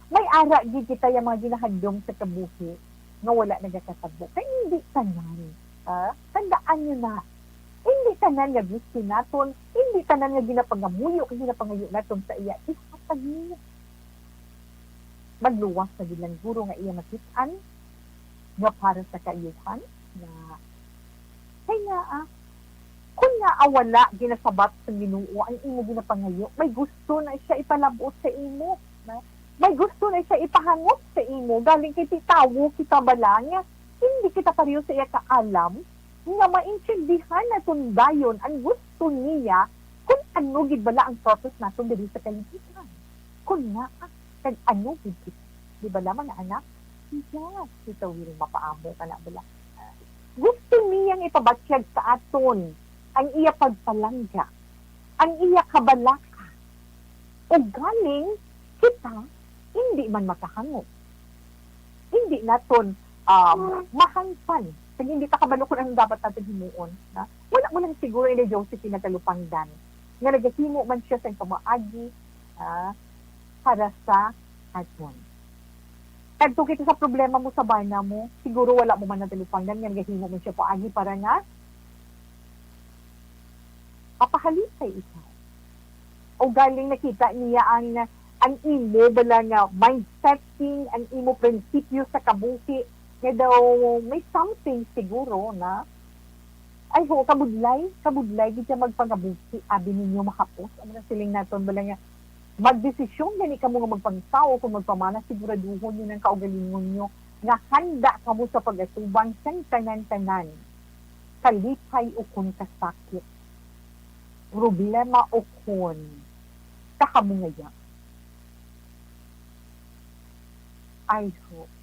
May ara gid kita yang mga ginahandom sa kabuhi nga wala nagakatabo. Kay hindi tanan, ha? Tandaan niyo na, hindi tanan nga gusto naton, hindi tanan nga ginapangamuyo kag ginapangayo naton sa iya, ihatag niya. Magluwas na gid lang guro nga iya makit-an nga para sa kaayuhan nga, kay nga, ah, kun nga, ah, wala ginasabat sa Ginoo ang imo ginapangayo, may gusto na siya ipalab-ot sa imo, na may gusto na siya ipahangop sa imo, galing kay ti-, tawo kita bala nga hindi kita pareho sa iya kaalam, nga maintindihan naton dayon ang gusto niya, kun ano gid bala ang purpose naton diri sa kalibutan. Kun nga, kag ano gid kita. Di bala, mga anak? Yes, kita will mapaamo ka na bala. Gusto niyang ipabatyag sa aton ang iya pagpalangga, ang iya kabalaka. Ug galing kita, hindi man makahangop. Hindi naton, um, mahangpan. Kag hindi ta kabalo kung anong dapat natin himuon, na wala mo lang siguro, Inday Josephine, natalupangdan nga nagahimo man siya sa pamaagi, ah, para sa aton. Kadto kita sa problema mo sa bana mo, siguro wala mo man natalupangdan nga nagahimo man siya paagi para nga mapahalipay ikaw. O galing nakita niya ang, ang imo bala nga mind setting, ang imo prinsipyo sa kabuhi, nga daw may something siguro na, ay, ho, kabudlay, kabudlay, gid siya magpangabuhi, abi ninyo mahapos. Ano na siling naton bala nga, magdesisyon gani kamo nga magpangtao kung magpamana, siguraduhon niyo nang kaugalingon niyo nga handa kamo sa pag-atubang sang tanan-tanan, kalipay ukon kasakit, problema ukon Kakamungaya. I hope.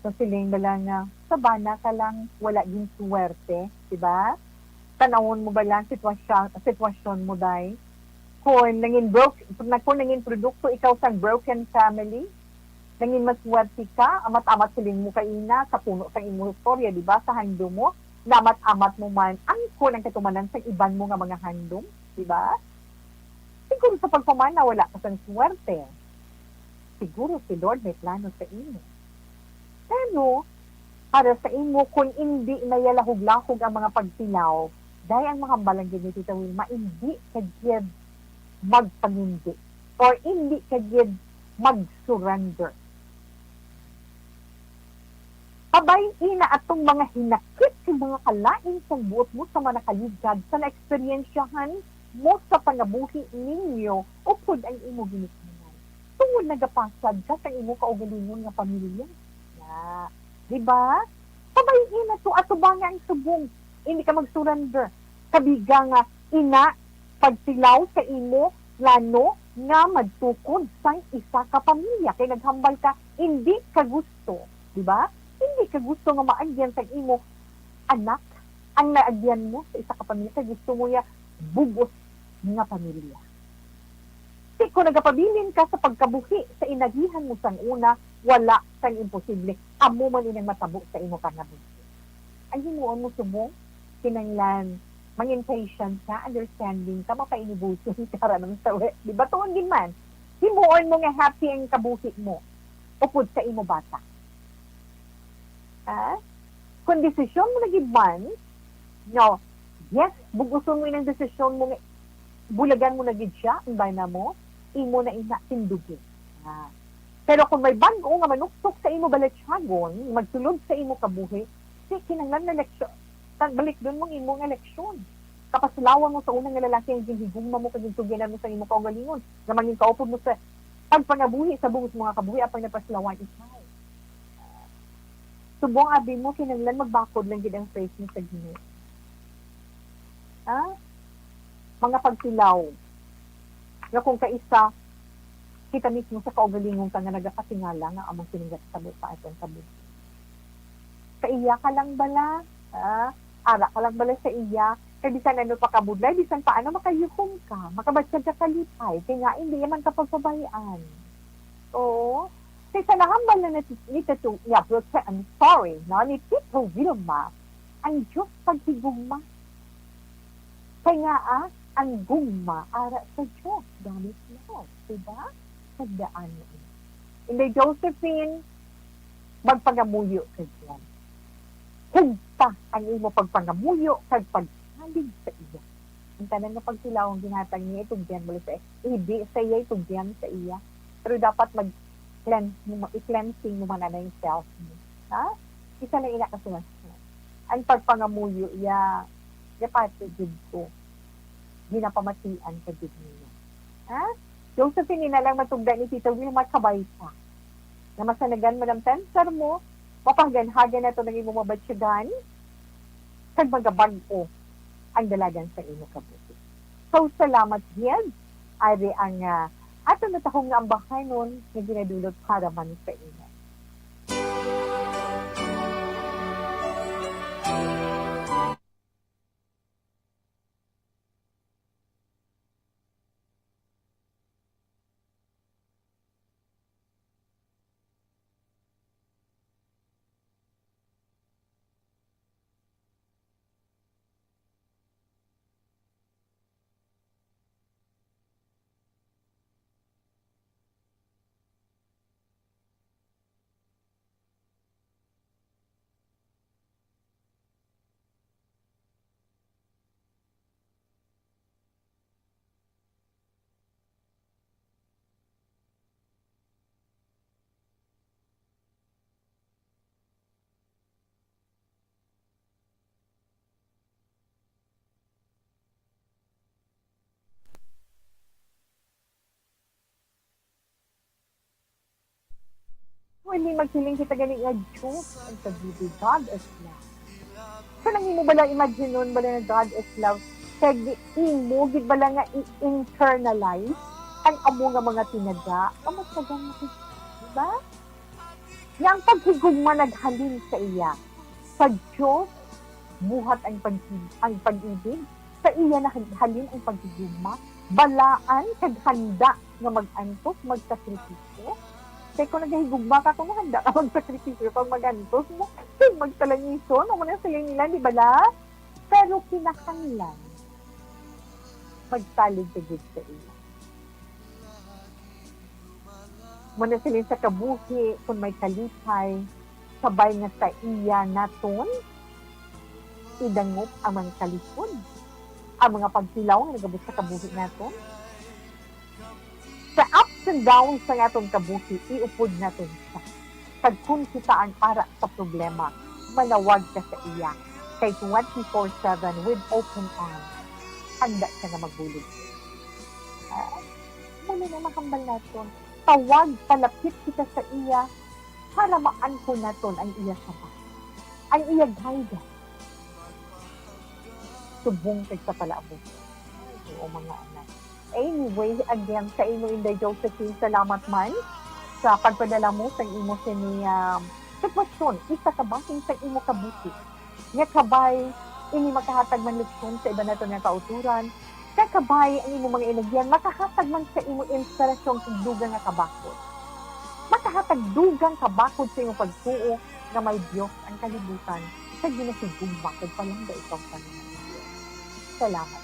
So, siling bala nga, "Sabana ka lang, wala gin swerte," di ba? Tanawon mo bala ang sitwasyon, sitwasyon mo, day? Kung nangin broke, kung nangin produkto ikaw sang broken family, nangin maswerte ka, amat-amat siling mo kaina sa puno sang imong istorya, di ba? Sa handom mo, naamat-amat mo man, ang kun ang katumanan sang iban mo nga mga handom, di ba? Siguro sa pagpamana, wala ka sang swerte. Siguro si Lord may plano sa imo. Pero, para sa imo, kung indi na ya lahog-lahog ang mga pagtilaw, day ang mga hambalan gid ni Tita Wilma, indi ka gid magpangindi or indi ka gid mag-surrender. Pabay-i na atong mga hinakit kag mga kalain sang buot mo sa mga nakaligad sa naeksperyensyahan mo sa pangabuhi ninyo upod ang imo ginikanan. Tungod nagapasad ka sa imo kaugalingon nga pamilya. Na, di ba? Pabay-i na to, atubanga ang subong. Hindi ka mag-surrender. Kabiga nga ina, pagtilaw sa imo plano nga magtukod sang isa ka pamilya. Kay naghambal ka, hindi ka gusto, di ba? Hindi ka gusto nga maagyan sang imo anak ang naagyan mo sa isa ka pamilya. Kay gusto mo ya bug-os nga pamilya. Ti kung nagapabilin ka sa pagkabuhi sa inagihan mo sang una, wala sang imposible. Amo man inang matabo sa imo pangabuhi. Ang himuon mo subong, kinahanglan mangin patient ka, understanding ka, mapainibuson ka ra nang sawi. Di ba? Tuon din man, himuon mo nga happy ang kabuhi mo upod sa imo bata. Ha? Kung desisyon mo na gid man, no, yes, buguson mo inang desisyon mo nga bulagan mo na gid siya, ang bana mo, imo na ina tindugi. Ah. Pero kung may bag-o nga manuktok sa imo balatyagon, magsulod sa imo kabuhi, si kinahanglan na leksyon, ta-, balikdon mo ang imo nga leksyon. Kapaslawan mo sa una nga lalaki ang ginhigugma mo kag gintugyanan mo sa imo kaugalingon, nga mangin kaupod mo sa pagpangabuhi sa bug-os mo nga kabuhi, apang napaslawan ikaw. Subong abi mo, kinahanglan magbakod lang gid ang faith mo sa Ginoo. Ha? Mga pagtilaw. Nga kung kaisa, kita mismo sa kaugalingon ka nga nagakatingala nga amo sini nga kasabo sa aton kabuhi. Sa iya ka lang bala, ha? Ara ka lang bala sa iya. Kay bisan ano pa kabudlay, bisan pa ano, makayukom ka, makabatyag ka kalipay, kay nga hindi man ka pagpabay-an. Oo. Kay sa nahambal na ni, ni Tito, ya, bro, I'm sorry, no, ni Tito Vilma, ang Diyos paghigugma. Kay nga, ah, ang gugma ara sa Diyos, God is love, diba? Tandaan mo. Inday Josephine, magpangamuyo ka diyan. Hugta ang imo pagpangamuyo kag pagsalig sa iya. Ang tanan nga pagtilaw ang ginhatag niya, itugyan mo lang sa iya. Hindi sa iya, itugyan sa iya. Pero dapat mag-cleanse mo, i-cleansing mo man anay self mo. Ha? Isa lang ina ka sumasyon. Ang pagpangamuyo, ya, ya pati gid ko. Ginapamatian ka gid niya. Ha? Josephine, ina lang matugda ni Tita Wilma, kabay ka. Namasanagan man ang pensar mo, mapahaganhagan na to ng imong mabatyagan, kag magabag-o ang dalagan sa imo kabuhi. So, salamat gid. Ari ang, ah, aton natahong nga ambahanon nga ginadulot para man sa imo. Hindi magsiling kita gani nga Diyos ang pag-ibig. God is love. So, nang imo bala imagine-on bala nga God is love, Kag imo gid bala nga i-internalize ang amo nga mga tinaga, kamatagan mo gid, di ba? Nga ang paghigugma naghalin sa iya. Sa Dios, buhat ang pag-, ang pag-ibig. Sa iya naghalin ang paghigugma. Balaan kag handa nga mag-antos, magsakripisyo. Kay kung nagahigugma ka, kung handa ka magsakripisyo, kung mag-antos mo, kay magtalangiso, amo na siling nila, di bala? Pero kinahanglan magsalig ka gid sa iya. Amo na siling sa kabuhi, kung may kalipay, kabay nga sa iya naton idangop ang mga kalisod, ang mga pagtilaw nga nagabot sa kabuhi naton. Sa ups and downs sang aton kabuhi, iupod naton siya. Kag kon kita ang ara sa problema, manawag ka sa iya. Kay twenty-four seven with open arms, handa siya nga magbulig. Ah, muna na mahambal naton. Tawag, palapit kita sa iya para maangkon naton ang iya saba, ang iya guidance. Subong kag sa palaabuton. Ay, oo, mga anak. Anyway, again, sa imo, Inday Josephine, salamat man sa pagpadala mo sa imo sini, um, sitwasyon, isa ka bahin sa imo kabuhi. Nga kabay, ini makahatag man leksyon sa iban naton nga kautoran, kag kabay ang imo mga inagyan makahatag man sa imo inspirasyon kag dugang nga kabakod. Makahatag dugang kabakod sa imo pagtuo nga may Dios ang kalibutan, kag ginahigugma kag palangga ikaw sa mga Dios. Salamat.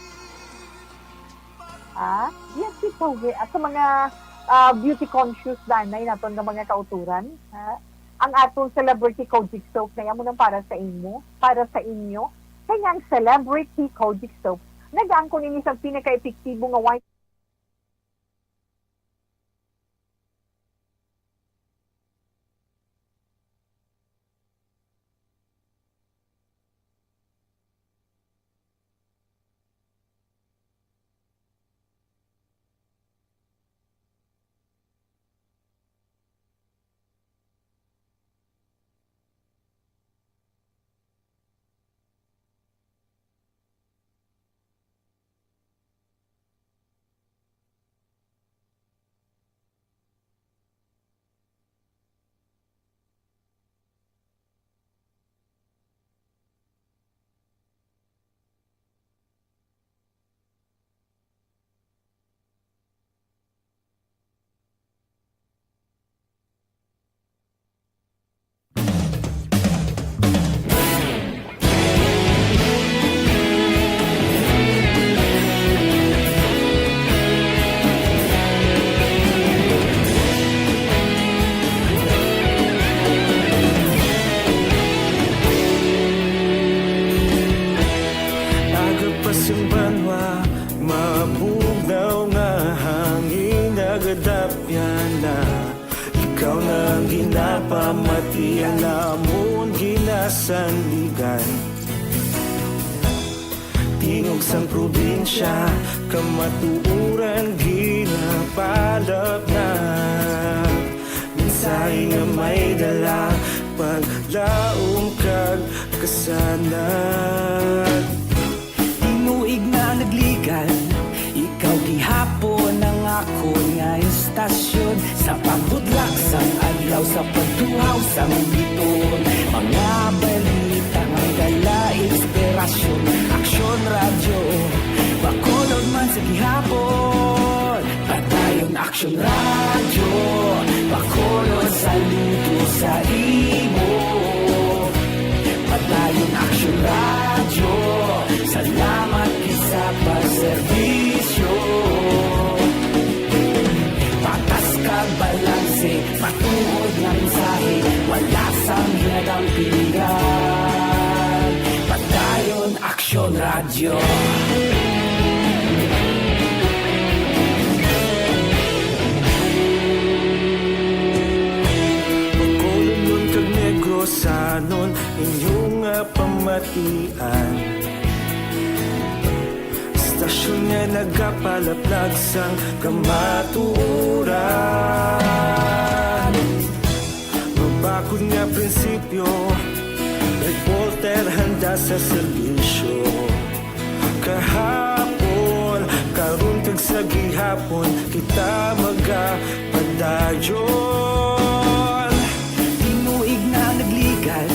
Ah, yes, ikaw, eh, at sa mga, ah, beauty conscious danay naton nga mga kautoran, ha? Ang atong celebrity Kojic soap na yan mo nang para sa imo, para sa inyo. Kaya ang celebrity Kojic soap, nag-aangkon ini sang pinaka-epektibo nga white Aga pa sing banwa, mabugnaw nga hangin nagadapyan na. Ikaw na ang ginapamati, ang amon ginasandigan. Tingog sang probinsya, kamatuoran ginapalapnat. Mensahe nga may dala, paglaom kag kasanag. Tinuig na nagligan, ikaw gihapon ang akon nga istasyon. Sa pagbudlak sang adlaw, sa pagtuhaw sang biton, mga balita nga dala inspirasyon. Aksyon Radyo Bacolod man sa gihapon. Padayon Aksyon Radyo Bacolod, saludo sa imo. Padayon Aksyon Radyo, salamat gid sa pagserbisyo. Patas kag balanse, matuod nga mensahe, wala sang hinadampingan. Padayon Aksyon Radyo. Bacolodnon kag Negrosanon, inyo nga pamatian. Istasyon nga nagapalaplag sang kamatuoran. Mabakod nga prinsipyo, reporter handa sa serbisyo. Kahapon, karon kag sa gihapon, kita magapadayon. Tinuig na nagligan,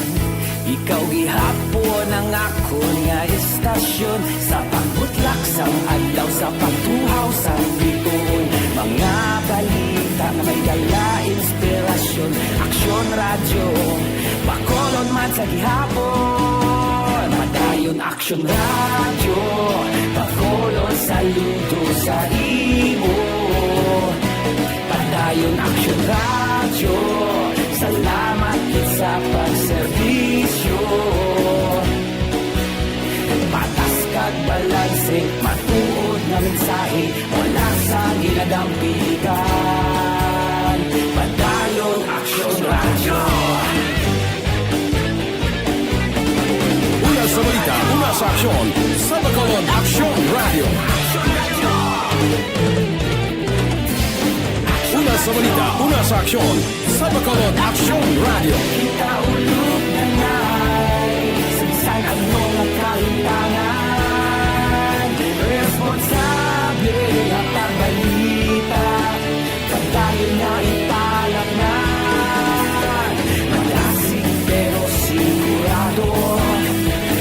ikaw gihapon ang akon nga istasyon. Sa pagbutlak sang adlaw, sa pagtuhaw sang bituon, mga balita nga may dala inspirasyon. Aksyon Radyo, Bacolod man sa gihapon. Padayon Aksyon Radyo, Bacolod, saludo sa imo. Padayon Aksyon Radyo, salamat gid sa pagserbisyo. Patas kag balanse, matuod nga mensahe, wala sang ginadampigan. Padayon Aksyon Radyo. Una sa balita, una sa aksyon, sa Bacolod Aksyon Radyo. Una sa balita, una sa aksyon, sa Bacolod Aksyon Radyo. Kita ulog na nay, sa bisan ano nga kahimtangan, responsable nga pagbalita. Padayon nga ipalatnan, madasig pero sigurado.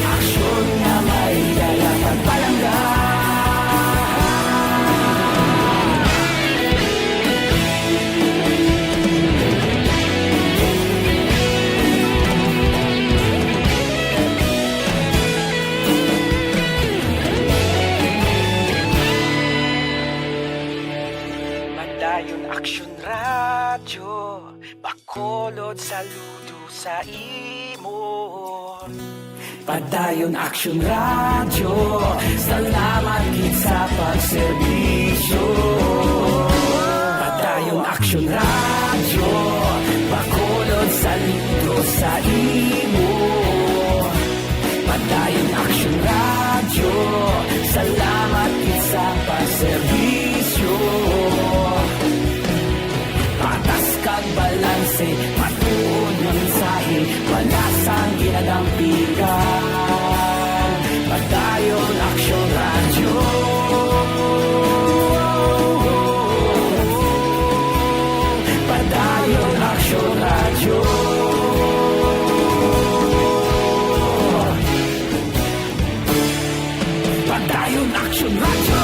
Aksyon nga may dala pagpalangga. Padayon Aksyon Radyo, Bacolod, saludo sa imo. Padayon Aksyon Radyo, salamat gid sa pagserbisyo. Padayon Aksyon Radyo, Bacolod, saludo sa imo. Padayon Aksyon Radyo, salamat gid sa pagserbisyo. Patas kag balanse, matuod nga mensahe, wala sang ginadampigan. Padayon Aksyon Radyo. Padayon Aksyon Radyo. Padayon Aksyon Radyo.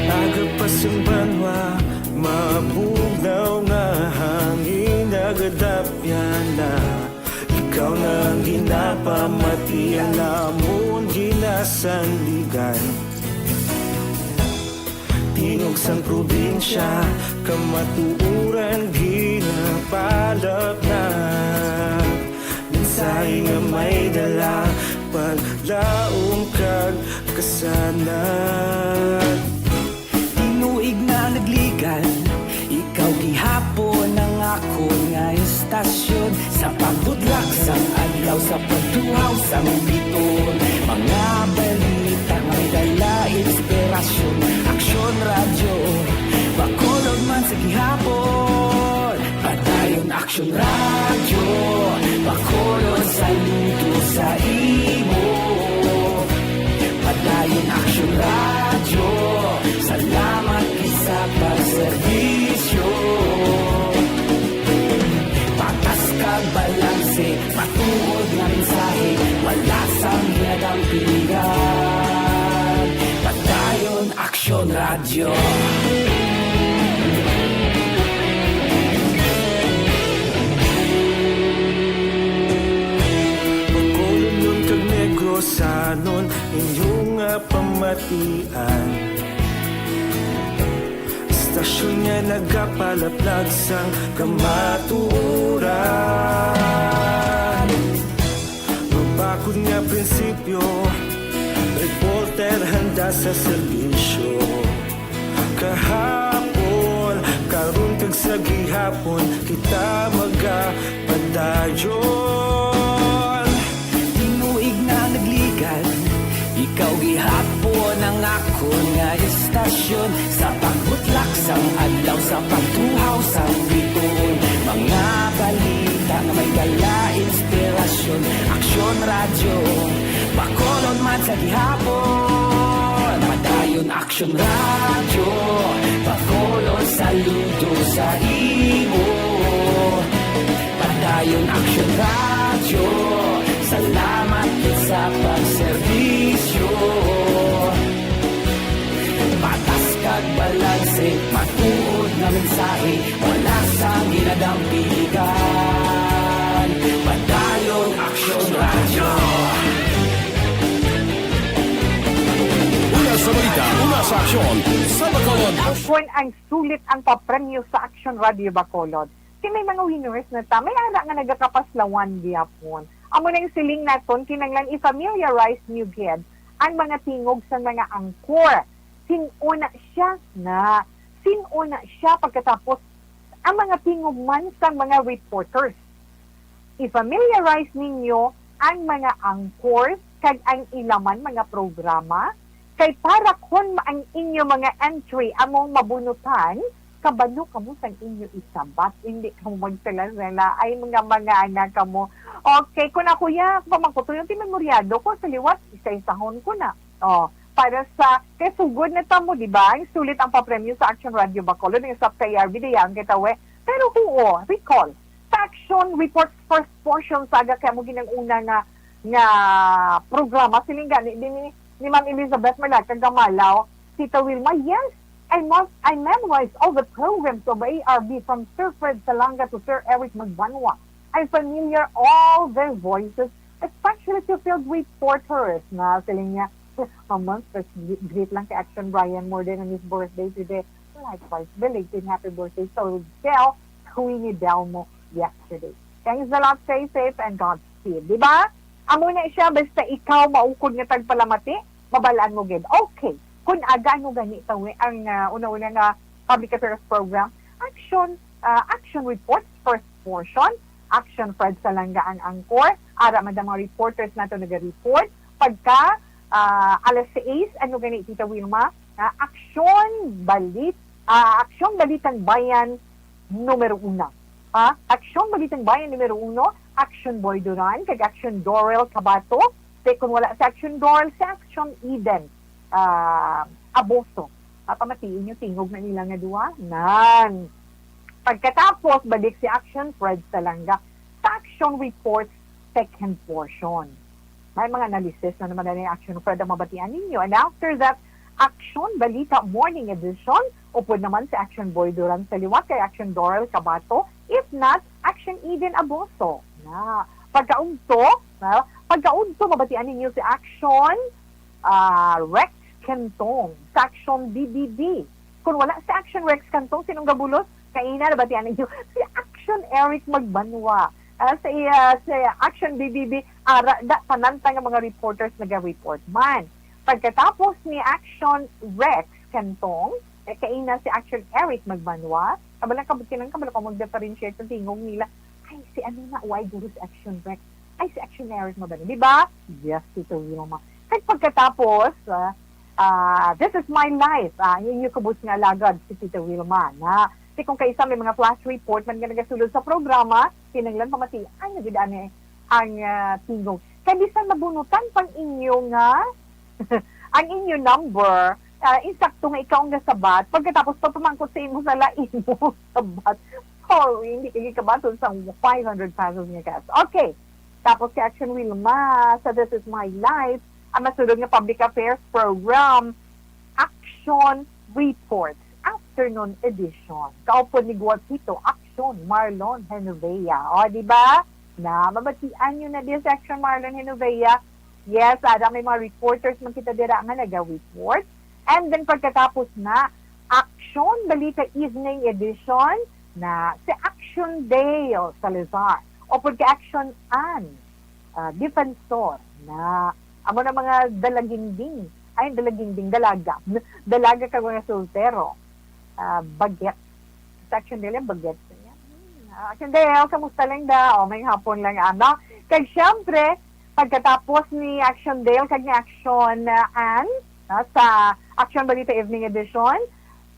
Aga pa sang banwa, mabugnaw nga hangin nagadapyan na. Ikaw na ang ginapamati, ang amon ginasandigan. Tingog sang probinsya, kamatuoran ginapalapnag. Mensahe nga may dala, paglaom kag kasanag. Tinuig na nagligan, ikaw gihapon ang akon nga istasyon. Sa pagbutlak sang adlaw, sa pagtuhaw sang bituon, mga balita nga may dala inspirasyon. Aksyon Radyo, Bacolod man sa gihapon. Padayon Aksyon Radyo, Bacolod, saludo sa imo. Padayon Aksyon Radyo, salamat gid sa pagserbisyo. Patas kag balanse, matuod nga mensahe, wala sang ginadampigan. Padayon Aksyon Radyo. Bacolodnon kag Negrosanon, inyo nga pamatian. Istasyon nga nagapalaplag sang kamatuoran. Mabakod nga prinsipyo, Sa serbisyo kahapon, karon kag sa gihapon, kita magapadayon. Tinuig na nagligad, ikaw gihapon ang akon nga estasyon. Sa pagbutlak sang adlaw, sa pagtuhaw sang bituon, mga balita nga may dala inspirasyon. Aksyon Radyo Bacolod man sa gihapon. Padayon Aksyon Radyo Bacolod, saludo sa imo. Padayon Aksyon Radyo, salamat gid sa pagserbisyo. Patas kag balanse, matuod nga mensahe, wala sang ginadampigan. Padayon Aksyon Radyo. Una sa balita, una sa aksyon, sa Bacolod. Kung ang sulit ang papremyo sa Aksyon Radyo Bacolod, kay may mga winners na ta, may ara nga nagakapaslawan gihapon. Amo nang siling naton, kinahanglan i-familiarize niyo gid ang mga tingog sa mga angkor. Sin-o na siya na? Sin-o na siya? Pagkatapos, ang mga tingog man sang mga reporters. I-familiarize ninyo ang mga angkor kag ang ila man mga programa, kay para kon ang inyo mga entry among mabunutan, kabalo kamo sang inyo isabat, hindi kamo magsala-sala. Ay, mga, mga anak kamo. Okay, kung ako ya, pamangkutuyon, ti memoryado ko sa liwat, isa-isahon ko na. Oh, para sa, kay sugod na ta mo, di ba? Ang sulit ang papremyo sa Action Radio Bacolod, ang sa K R B, di yan kita we. Pero huo, recall, sa Action Reports first portion, saga kay mo ginang una nga, nga programa, siling gani, din ni, ni Ma'am Elizabeth Malacca Gamalaw, Tita Wilma, yes, I must, I memorized all the programs of A R B from Sir Fred Salanga to Sir Eric Magbanwa. I'm familiar all their voices, especially to field reporters, na siling niya, Ma'am, first gre-, greet lang kay Action Brian, more than on his birthday today. Likewise, belated happy birthday to Del, Queenie Delmo yesterday. Thanks a lot, stay safe, and Godspeed. Di ba? Amo na siya, basta ikaw maukod nga tagpalamati, mabalaan mo gid. Okay. Kung aga, ano gani tawi ang, ah, una-una nga public affairs program, Action, ah, Action Reports, first portion, Action Fred Salanga ang angkor, ara man ang mga reporters nato naga-report, pagka, ah, alas sais, ano gani, Tita Wilma? Ah, Aksyon Balit-, ah, Aksyon Balitang Bayan numero uno. Ha? Aksyon Balitang Bayan numero uno, Action Boy Duran, kag Action Dorel Cabato. Te, kung wala si Action Dorel, si Action Eden, ah, Aboso. Ah, pamatiin niyo, tingog na nila nga duwa. Nan. Pagkatapos, balik si Action Fred Salanga sa Action Reports second portion. May mga analysis na naman na ni Action Fred ang mabatian ninyo. And after that, Action Balita Morning Edition, upod naman si Action Boy Duran sa liwat kay Action Dorel Cabato. If not, Action Eden Aboso. Na, pagkaugto, na, pagkaugto, mabatian ninyo si Action, ah, Rex Cantong sa Action B B B. Kung wala si Action Rex Cantong, sinong gabulos? Kaina, nabatian ninyo si Action Eric Magbanwa. Ah, sa iya, sa Action B B B, ara, da, tanan ta nga mga reporters naga-report man. Pagkatapos ni Action Rex Cantong, eh, kaina si Action Eric Magbanwa. Kabalo ka, kinang kabalo ka mag-differentiate sa tingog nila. Ay, si ano na, why guro si Action Rex? Ay, si Action Eric Magbanwa. Di ba? Yes, Tito Wilma. Kag pagkatapos, ah, ah, This Is My Life, ah, ang inyo kubos nga alagad, si Tita Wilma, na. Kasi kung kaisa may mga flash report man nga nagasulod sa programa, kinahanglan pamatian na gid ani ang, ah, tingog. Kay bisan mabunutan pang inyo nga, ang inyo number, ah, insakto nga ikaw ang nasabat, pagkatapos pagpamangkot sa imo sala, imo sabat. Sorry, hindi ka gikabaton sa five hundred pesos nga cash. Okay. Tapos si Action Wilma sa This Is My Life, ang masulod nga public affairs program, Action Reports, Afternoon Edition. Kaupod ni Guapito, Action, Marlon Genovea. O, di ba? Na, mabatian nyo na din si Action Marlon Genovea. Yes, ada may mga reporters man kita dira nga naga-report. And then pagkatapos na, Action Balita Evening Edition na si Action Dale Salazar. Upod kay Action Ann, ah, Defensor na amo na mga dalaginding Ay, dalaginding, dalaga. Dalaga ka mga soltero. Ah, bagets. Sa Action Dale, bagets. Hmm, ah, Action Dale, kamusta lang da? O, may hapon lang, ano? Kag syempre, pagkatapos ni Action Dale, kag ni Action, ah, Ann, no, sa Action Balita Evening Edition,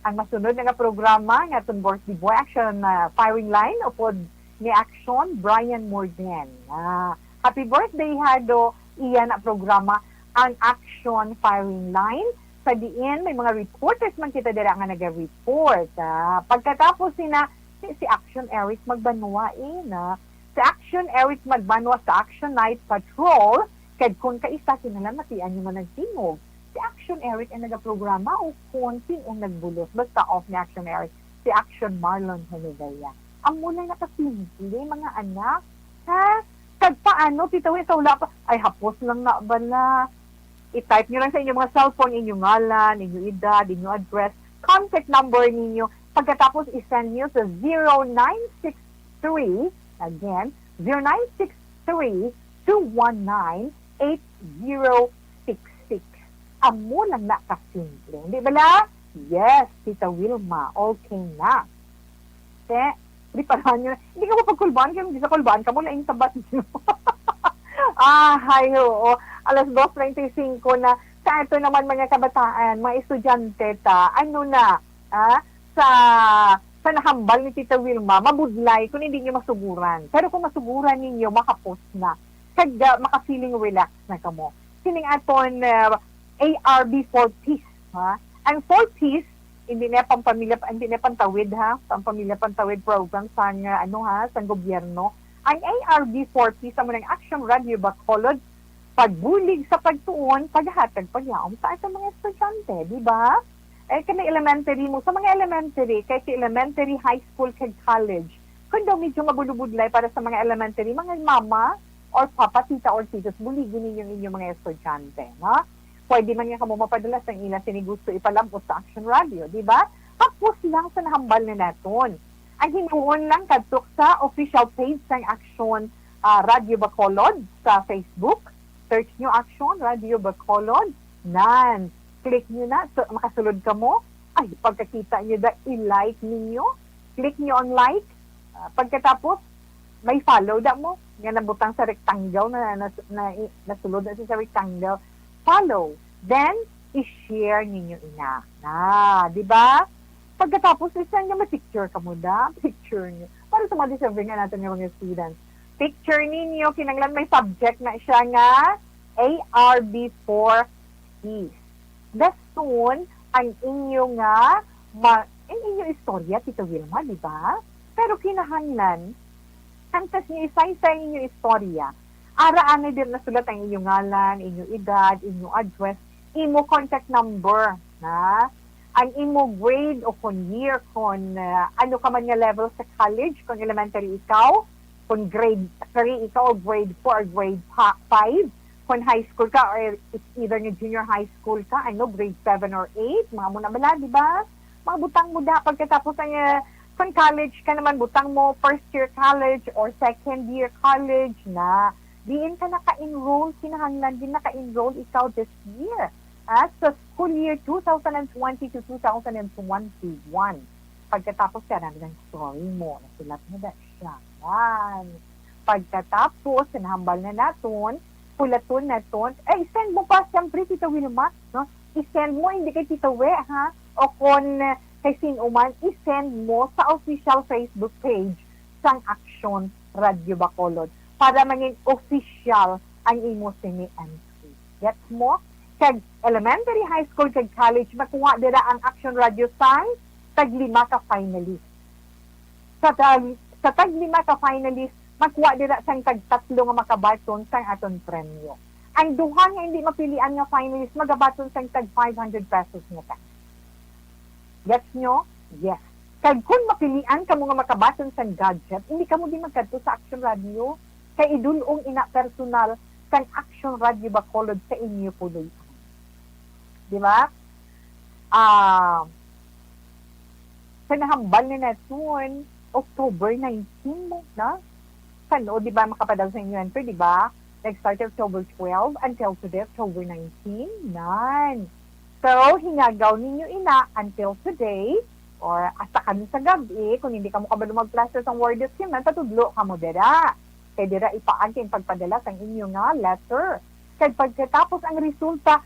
ang masunod na nga programa nga aton birthday boy, Action, ah, Firing Line, upod ni Action Brian Morden. Ah, happy birthday, Hado. Iya na programa, ang Action Firing Line. Sa diin, may mga reporters man kita dira nga naga-report. Ah, pagkatapos sina, si, si Action Eric Magbanwa, eh, na. Si Action Eric Magbanwa sa Action Night Patrol, kag kung kaisa, kinalamatian niyo man ang tingog. Si Action Eric ang nagaprograma o kung sino ang nagbulos. Basta off ni Action Eric. Si Action Marlon Humigaya. Amo lang nakasimple, mga anak. Ha? Kag paano, Tita Wi, sa wala pa? Ay, hapos lang na bala. I-type nyo lang sa inyong mga cellphone, inyong ngalan, inyong edad, inyong address, contact number ninyo. Pagkatapos, i-send nyo sa zero nine six three, again, zero nine six three, two one nine, eight zero six six. Amo lang na kasimple. Di bala? Yes, Tita Wilma. Okay na. Te, di pa nyo. Hindi ka mapagkulbaan, kaya hindi sa kulbaan ka mo, laing sabat nyo. Ah, hay, oo. Alas dos treinta y cinco na. Sa ato naman, mga kabataan, mga estudyante, ta, ano na, ah, sa, sa nahambal ni Tita Wilma, mabudlay kung hindi nyo masuguran. Pero kung masuguran ninyo, makapos na. Kag, ah, maka-feeling relax na kamo. Sining aton, ah, A R B four Ps, ha? Ang four Ps, hindi na pampamilya, hindi na pantawid, ha? Pampamilya pantawid program sang, ah, ano, ha, sang gobyerno. Ang A R B four Ps, amo nang Action Radio Bacolod, pagbulig sa pagtuon, paghatag paglaom sa aton mga estudyante, di ba? Eh, kani elementary mo, sa mga elementary, kay si elementary, high school, kag college, kung daw medyo mabulubudlay para sa mga elementary, mga mama or papa, tita or titos, buligi ninyo ang inyong mga estudyante, no? Pwede man nga kamo mapadala sang ila sini gusto ipalabot sa Action Radio, di ba? Hapos lang sa nahambal na naton. Ang himuon lang kadto sa official page sang Action, ah, Radio Bacolod sa Facebook. Search nyo Action Radio Bacolod. Nan, click nyo na. So, makasulod kamo. Ay, pagkakita nyo da, i-like ninyo. Click nyo ang like. Ah, pagkatapos, may follow da mo. Nga nabutang sa rectangle na, na, na, nasulod na siya sa rectangle. Follow. Then, i-share ninyo ina. Na, di ba? Pagkatapos, isa nga ma-picture kamo da. Picture nyo. Para sa mga discover nga natin nga mga students. Picture ninyo, kinanglan may subject na siya nga A R B four Ps. Dason, ang inyo nga, ma, ang inyo istorya, Tita Wilma, di ba? Pero kinahanglan, antes niyo isaysay inyo istorya, ara anay din nasulat ang inyo ngalan, inyo edad, inyo address, imo contact number, na ang imo grade o kon year, kon, ah, ano ka man nga level sa college, kon elementary ikaw, kon grade three ikaw, o grade four, or grade pa-, five, kon high school ka, or it's either nga junior high school ka, ano, grade seven or eight, mga mo na bala, di ba? Mga butang mo da, pagkatapos ang, ah, kon college ka naman, butang mo first year college or second year college na. Diin ka naka-enroll, kinahanglan din naka-enroll ikaw this year. Ah, sa school year two thousand and twenty to two thousand and twenty-one. Pagkatapos ka na ng story mo, nasulat mo na siya. Yan. Pagkatapos, sinahambal na naton, pulaton naton. Eh, send mo pa, siyempre, Tita Wilma, no? I-send mo, hindi kay Tita We, ha? O kon, eh, kay sino man, i-send mo sa official Facebook page sang Action Radio Bacolod para mangin official ang imo sini entry. Gets mo? Kag elementary, high school, kag college, makuha dira ang Action Radio sang tag lima ka finalist. Sa tag, sa tag lima ka finalist, makuha dira sang tag tatlo nga makabaton sang aton premyo. Ang duha nga hindi mapilian nga finalist magabaton sang tag five hundred pesos nga cash. Gets nyo? Yes. Kag kung mapilian kamo nga makabaton sang gadget, hindi kamo di magkadto sa Action Radio. Kay idul-ong ina personal kang Action Radio Bacolod sa inyo puloy-an. Di ba? Ah, sa nahambal ni naton, October nineteen mo na. Kano, di ba, makapadala sa inyo enter, di ba? Nag-start October twelve until today, October nineteen. Nan. So, hinagaw ninyo ina until today, or hasta kami sa gabi, kung hindi kamo kabalo mag-plaster sang word document, patudlo kamo dira. Kay dira ipaagi ang pagpadala sang inyo nga letter. Kag pagkatapos ang resulta,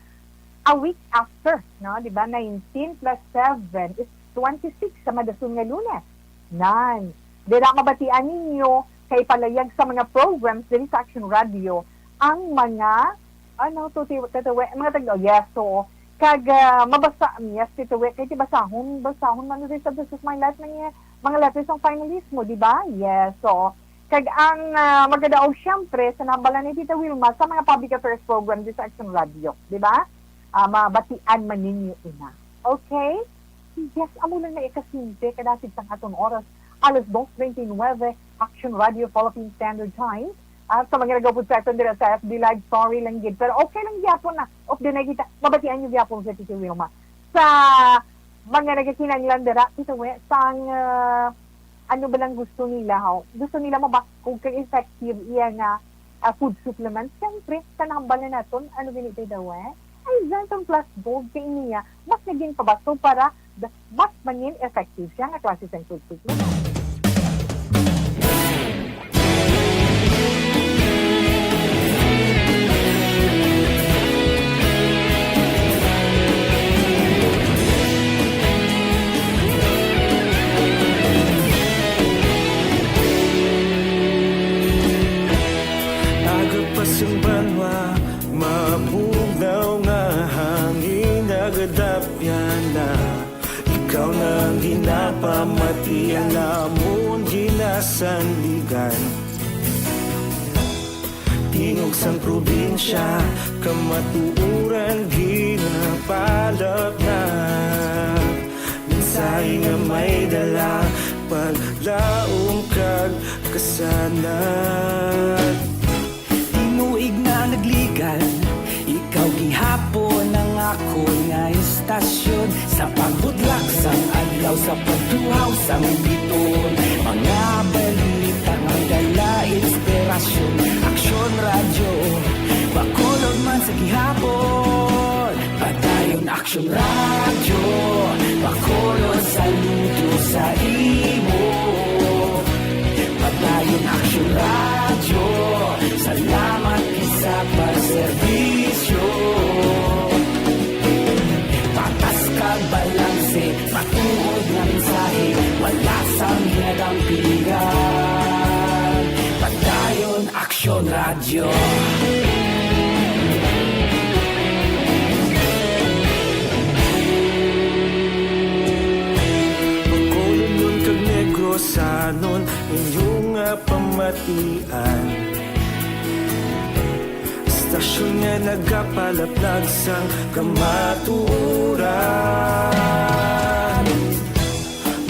a week after, no? Di ba? Nineteen plus seven is twenty-six sa madason nga Lunes. Nan. Dira mabatian ninyo kay palayag sa mga programs diri sa Action Radio ang mga, ano, to, ti-, tatawi, mga tag-, oh, yes, so, kag, ah, mabasa, yes, titawi, kay ti basahon, basahon man diri sa This Is My Life, mga, mga letters ng finalist mo, di ba? Yes, so, kag ang, ah, magadaog, syempre, sa nabala ni Tita Wilma sa mga public affairs program diri sa Action Radio, di ba? Ah, mabatian man ninyo ina. Okay? Yes, amo lang na ikasimple kadasig sang aton oras. Alas dos treinta y nueve, Action Radio Philippine Standard Time. Ah, sa mga nagapod sa aton dira sa F B Live, sorry lang gid. Pero okay lang gyapon na. Update na kita. Mabatian niyo gyapon sa Tita Wilma. Sa mga nagakinahanglan dira, kita we, sang, ah, ano ba lang gusto nila, ho? Gusto nila mabaskog kag effective iya nga, ah, food supplement. Siyempre, sa nahambal na naton, ano gani kay daw, eh? Ay, Xanthone Plus Gold kay niya, mas naging pabaskog para da-, mas mangin effective siya nga klase sang food supplement. Aga pa sang banwa, mabugnaw nga hangin nagadapyan na. Ikaw na ang ginapamati, ang amon ginasandigan. Tingog sang probinsya, kamatuoran ginapalapnag. Mensahe nga may dala, paglaom kag kasanag. Tinuig na nagligan, ikaw gihapon ang akon nga istasyon. Sa pagbutlak sang adlaw, sa pagtuhaw sang biton, mga balita nga dala inspirasyon. Aksyon Radyo, Bacolod man sa gihapon. Padayon Aksyon Radyo, Bacolod, saludo sa imo. Padayon Aksyon Radyo, salamat gid sa pagserbisyo. Patas kag balanse, matuod nga mensahe, wala sang ginadampigan. Padayon Aksyon Radyo. Bacolodnon kag Negrosanon, inyo nga pamatian. Istasyon nga nagapalaplag sang kamatuoran.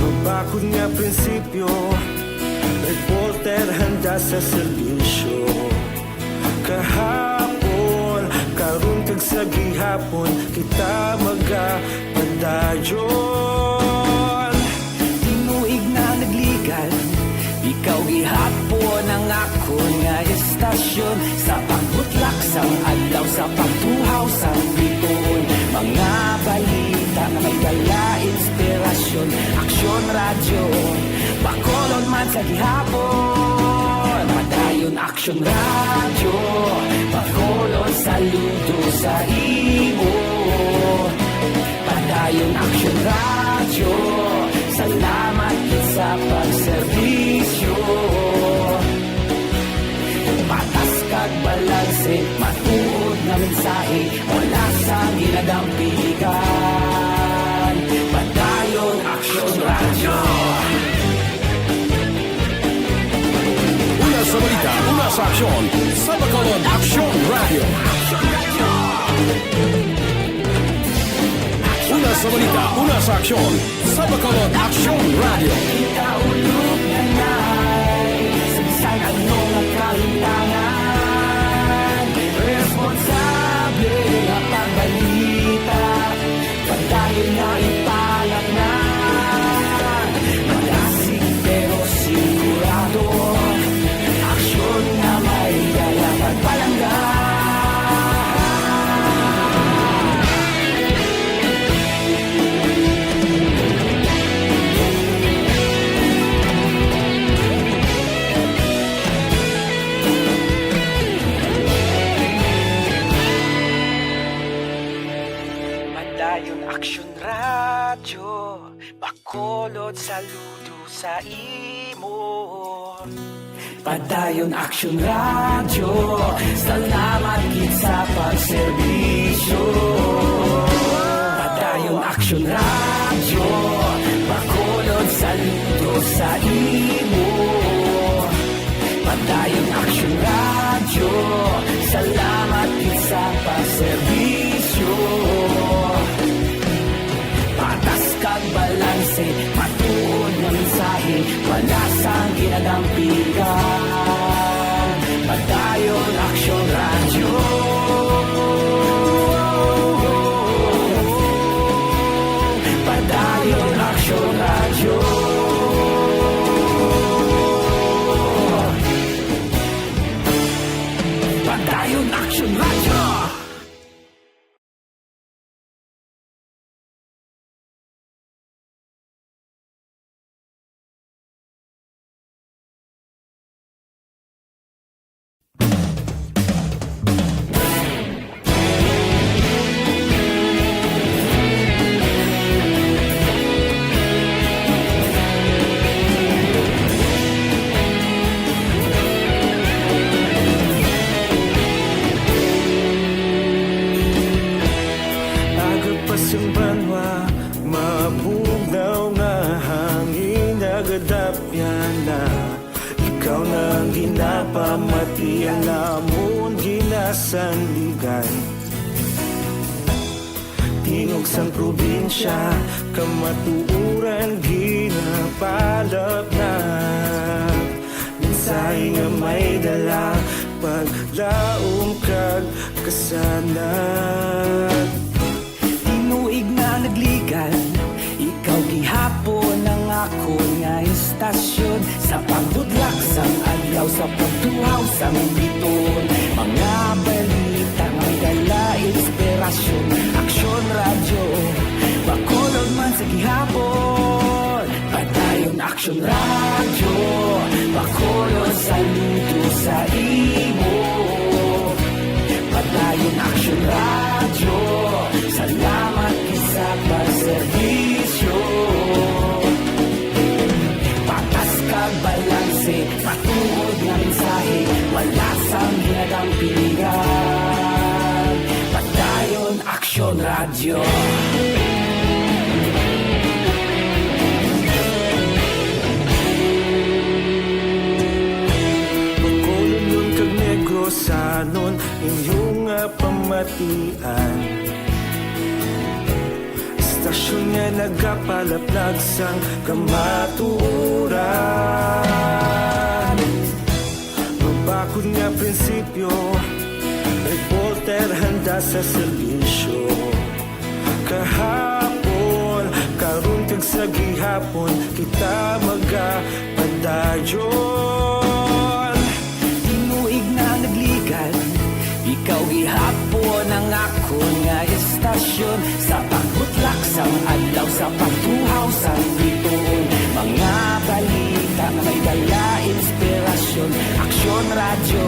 Mabakod nga prinsipyo, reporter handa sa serbisyo. Kahapon, karon kag sa gihapon, kita magapadayon. Tinuig na nagligan, ikaw gihapon ang akon nga istasyon. Sa pagbutlak sang adlaw, sa pagtuhaw sang biton, mga balita nga may dala inspirasyon. Aksyon Radyo, Bacolod man sa gihapon. Padayon Aksyon Radyo, Bacolod, saludo sa imo. Padayon Aksyon Radyo, salamat gid sa pagserbisyo. Patas kag balanse, matuod nga mensahe, wala sang ginadampigan. Padayon Aksyon Radyo. Una sa balita, una sa aksyon, sa Bacolod Aksyon Radyo. Una sa balita, una sa aksyon, sa Bacolod Aksyon Radyo. Kaulog na na'y sa bisan ano nga kahitangan, responsable nga pagbalita. Padayon nga ipalapnag, malasig pero sigurado. Aksyon nga may dala, pagpalangga Saludo sa imo. Padayon Aksyon Radyo, salamat gid sa pagserbisyo. Padayon Aksyon Radyo, Bacolod, saludo sa imo. Padayon Aksyon Radyo, salamat gid sa pagserbisyo. Patas kag balanse, matuod nga mensahe, wala sang ginadampigan. Padayon Aksyon Radyo. Padayon Aksyon Radyo. Padayon Aksyon Radyo. Aga pa sang banwa, mabugnaw nga hangin nagadapyan na. Ikaw na ang ginapamati, ang amon ginasandigan. Tingog sang probinsya, kamatuoran ginapalapnap. Mensahe nga may dala, paglaom kag kasanag. Tinuig na nagligan, ikaw gihapon ang akon nga istasyon. Sa pagbudlak sang adlaw, sa pagtuhaw sang biton, mga balita nga may dala inspirasyon. Aksyon Radyo, Bacolod man sa gihapon. Padayon Aksyon Radyo, Bacolod, saludo sa imo. Padayon Aksyon Radyo, salamat gid sa pagserbisyo. Patas kag balanse, matuod nga mensahe, wala sang ginadampigan. Padayon Aksyon Radyo. Bacolodnon kag Negrosanon, inyo nga pamatian. Istasyon nga nagapalaplag sang kamatuoran. Mabakod nga prinsipyo, reporter handa sa serbisyo. Kahapon, karon kag sa gihapon, kita magapadayon. Tinuig na nagligan, ikaw gihapon ang akon nga istasyon. Sa pagbutlak sang adlaw, sa pagtuhaw sang bituon, mga balita nga may dala inspirasyon. Aksyon Radyo,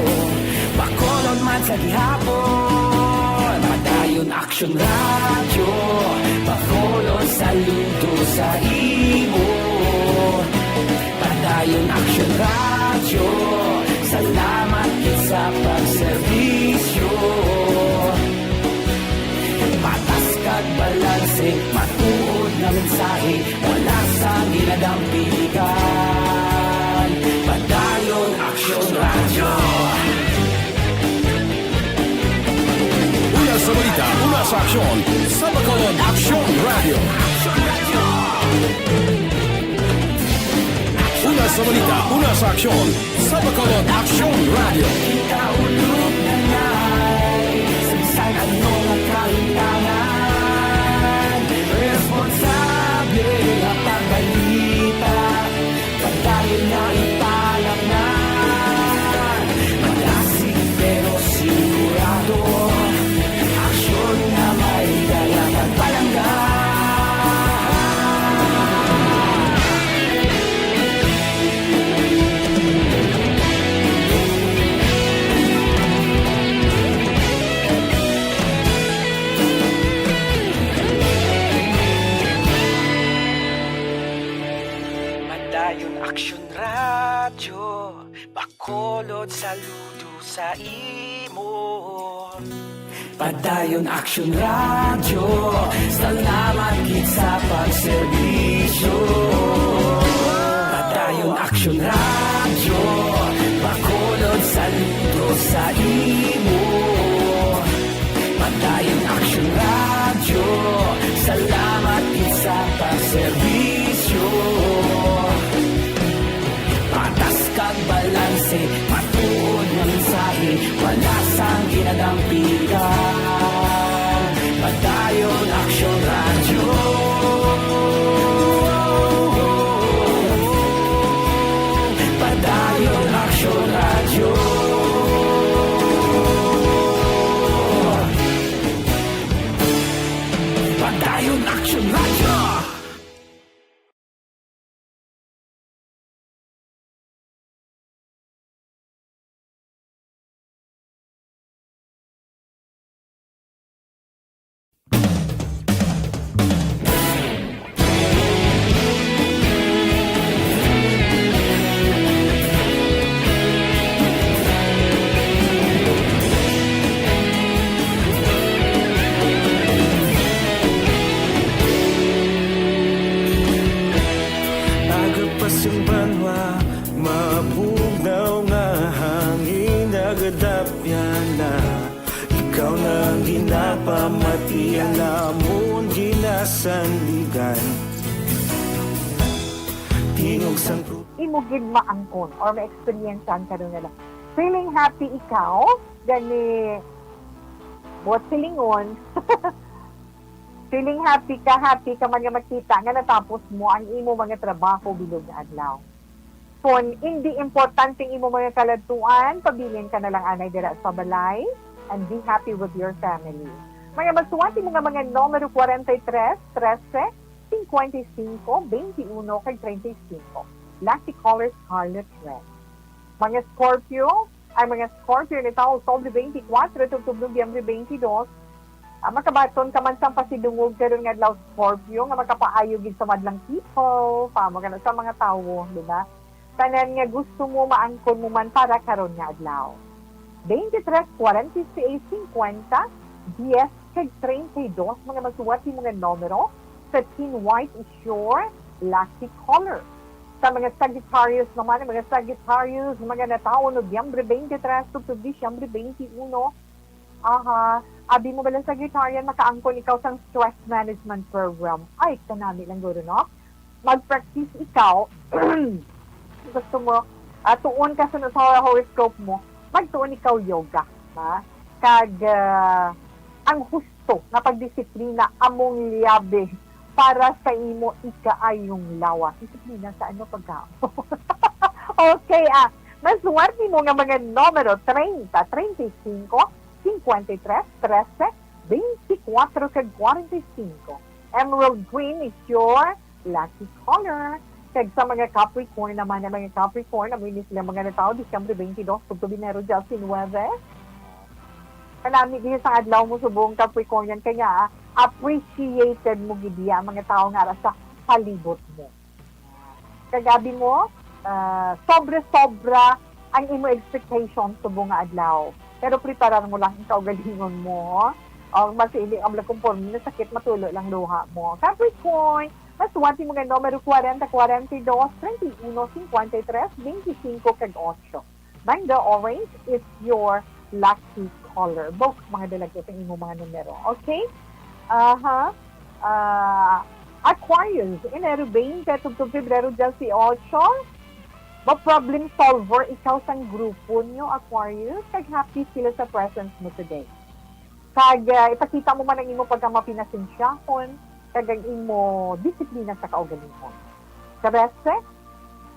Bacolod man sa gihapon. Padayon Aksyon Radyo, Bacolod, saludo sa imo. Padayon Aksyon Radyo, salamat gid sa pagserbisyo. Patas kag balanse, matuod nga mensahe, wala sang ginadampigan. Padayon Aksyon Radyo. Una sa balita, una sa aksyon, sa Bacolod Aksyon Radyo. Una sa balita, una sa aksyon, sa Bacolod Aksyon Radyo. Ikaulog na ngay sa bisan ano nga kahitangan, responsable nga pagbalita, padayon nga ipalapnan. Malasig pero sigurado, aksyon nga may dala kag palangga. Bacolod, saludo sa imo. Padayon Action Radio, salamat gid sa pagserbisyo. Padayon Action Radio, Bacolod, saludo sa imo. Padayon Action Radio, salamat gid sa pagserbisyo. Patas kag balanse, matuod nga mensahe, wala sang ginadampigan. Padayon Action Radio. Padayon Action Radio. Padayon Action Radio. Agapas ang banwa, mabugnaw nga hangin, nagadapyan na. Ikaw na ang ginapamati, ang amon ginasandigan. Tingog sang Imo gid maangkon or ma-experience-an karon nga lang. Feeling happy ikaw, gani, buot silingon. Feeling happy ka, happy ka man nga makita nga natapos mo ang imo mga trabaho bilog nga adlaw. Kon indi importante ang imo mga kaladtuan, pabilin ka na lang anay dira sa balay and be happy with your family. Mga magsuwat imo nga mga numero forty-three, trese, cincuenta y cinco, veintiuno, kag treinta y cinco. Lucky color scarlet red. Mga Scorpio, ang mga Scorpio natawo Oktubre twenty-four tubtob Nobyembre twenty-two. Ah, makabaton ka man sang pasidungog karon nga adlaw, Scorpio, nga makapaayo gid sa madlang people, pamo kana sa mga tawo, di ba? Tanan nga gusto mo, maangkon mo man para karon nga adlaw. Twenty-three, forty-six, fifty, dies, kag treinta y dos, mga magsuwat sa mga numero. Satin white is your lucky color. Sa mga Sagittarius naman, ang mga Sagittarius, mga natawo Nobyembre twenty-three tubtob Disyembre twenty-uno, aha, abi mo bala, Sagittarian, makaangkon ikaw sang stress management program. Ay, kanami lang guro, no? Mag-practice ikaw. Gusto mo, ah, tuon ka sa, sa horoscope mo, magtuon ikaw yoga, ha? Kag, ah, ang husto nga pagdisiplina among liyabe para sa imo ikaayong lawas. Disiplina sa ano, pagkaon? Okay, ah, maswerte mo nga mga numero treinta, treinta y cinco, cincuenta y tres, trece, veinticuatro, kag cuarenta y cinco. Emerald green is your lucky color. Kag sa mga Capricorn naman, ang mga Capricorn, amo ini sila mga natawo Disyembre twenty-two, tubtob Enero diyes nuebe. Kanami gid sa adlaw mo subong Capricornian, kaya appreciated mo gid iya mga tawo nga ara sa palibot mo. Kag abi mo, ah, sobra-sobra ang imo expectation subong nga adlaw. Pero preparar mo lang ang kaugalingon mo. O, mas hindi ka lang konforme, nasakit, matulo lang luha mo. Capricorn, maswerte mo nga numero forty, forty-two, thirty-one, fifty-three, twenty-five, kag eight. Mango orange is your lucky color. Book mga dalagko sa imo mga numero. Okay? Aha. Ah, Aquarius, Enero twenty, tubtob Febrero diyes ocho. Ma-problem solver ikaw sang grupo nyo, Aquarius. Kag happy sila sa presence mo today. Kag, ah, ipakita mo man ang imo pagkamapinasensyahon kag ang imo disiplina sa kaugalingon. Trese,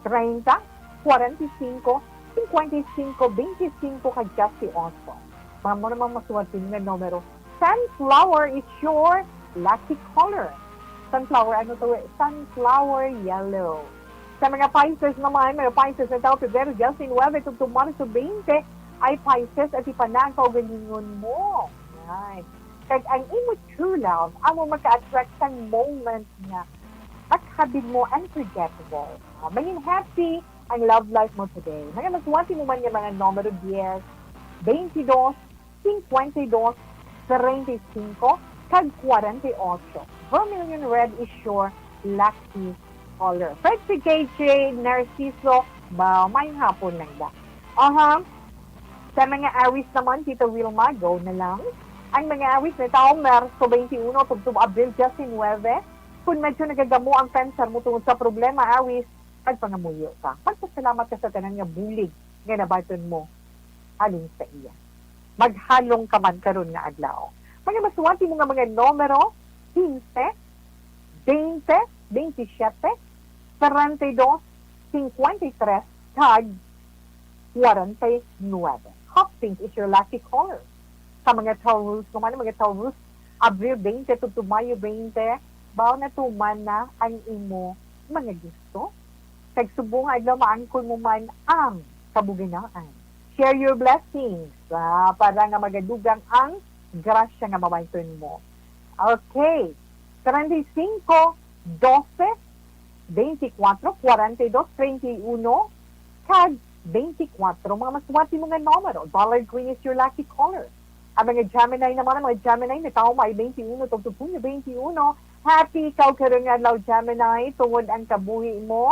treinta, cuarenta y cinco, cincuenta y cinco, veinticinco, kag dieciocho. Mga mo namang maswerte nga numero. Sunflower is your lucky color. Sunflower, ano to eh? Sunflower yellow. Sa mga Pisces naman, mga Pisces na tao, Pebrero diyes nuebe, tubtob Marso twenty, ay Pisces, at ipanang kaugalingon mo. Yan. Kag ang imo true love, amo maka-attract sang moment nga makahabilin mo unforgettable. Ah, mangin happy, ang love life mo today. Mga masuwati mo man nga mga numero diyes, twenty-two, fifty-two, treinta y cinco, kag forty-eight. Vermilion red is your lucky color. Fred si K J Narciso, ba, may hapon lang da. Aha. Sa mga Aries naman, Tito Wilma, go na lang. Ang mga Aries na taong Marso twenty-one tubtob Abril diecinuebe, kung medyo nagagamo ang pensar mo tungod sa problema, Aries, magpangamuyo ka. Magpasalamat ka sa tanan nga bulig nga nabaton mo halin sa iya. Maghalong ka man karon nga adlaw. Mga masuwati mo nga mga numero, quince, veinte, veintisiete, treinta y dos, cincuenta y tres, kag forty-nueve. Hot pink is your lucky color. Sa mga Taurus naman, mga Taurus, Abril twenty to, to Mayo twenty, bao natuman na ang imo mga gusto. Kag subong nga adlaw, maangkon mo man ang kabuginaan. Share your blessings, ah, para nga magadugang ang grasya nga mabaton mo. Okay. Treinta y cinco, doce, veinticuatro, cuarenta y dos, treinta y uno, kag veinticuatro. Mga masuwati mo nga numero. Dollar green is your lucky color. Ang mga Gemini naman, ang mga Gemini, natawo may twenty-one, tungtong Hunyo twenty-one. Happy ikaw karon nga adlaw, Gemini, tungod ang kabuhi mo,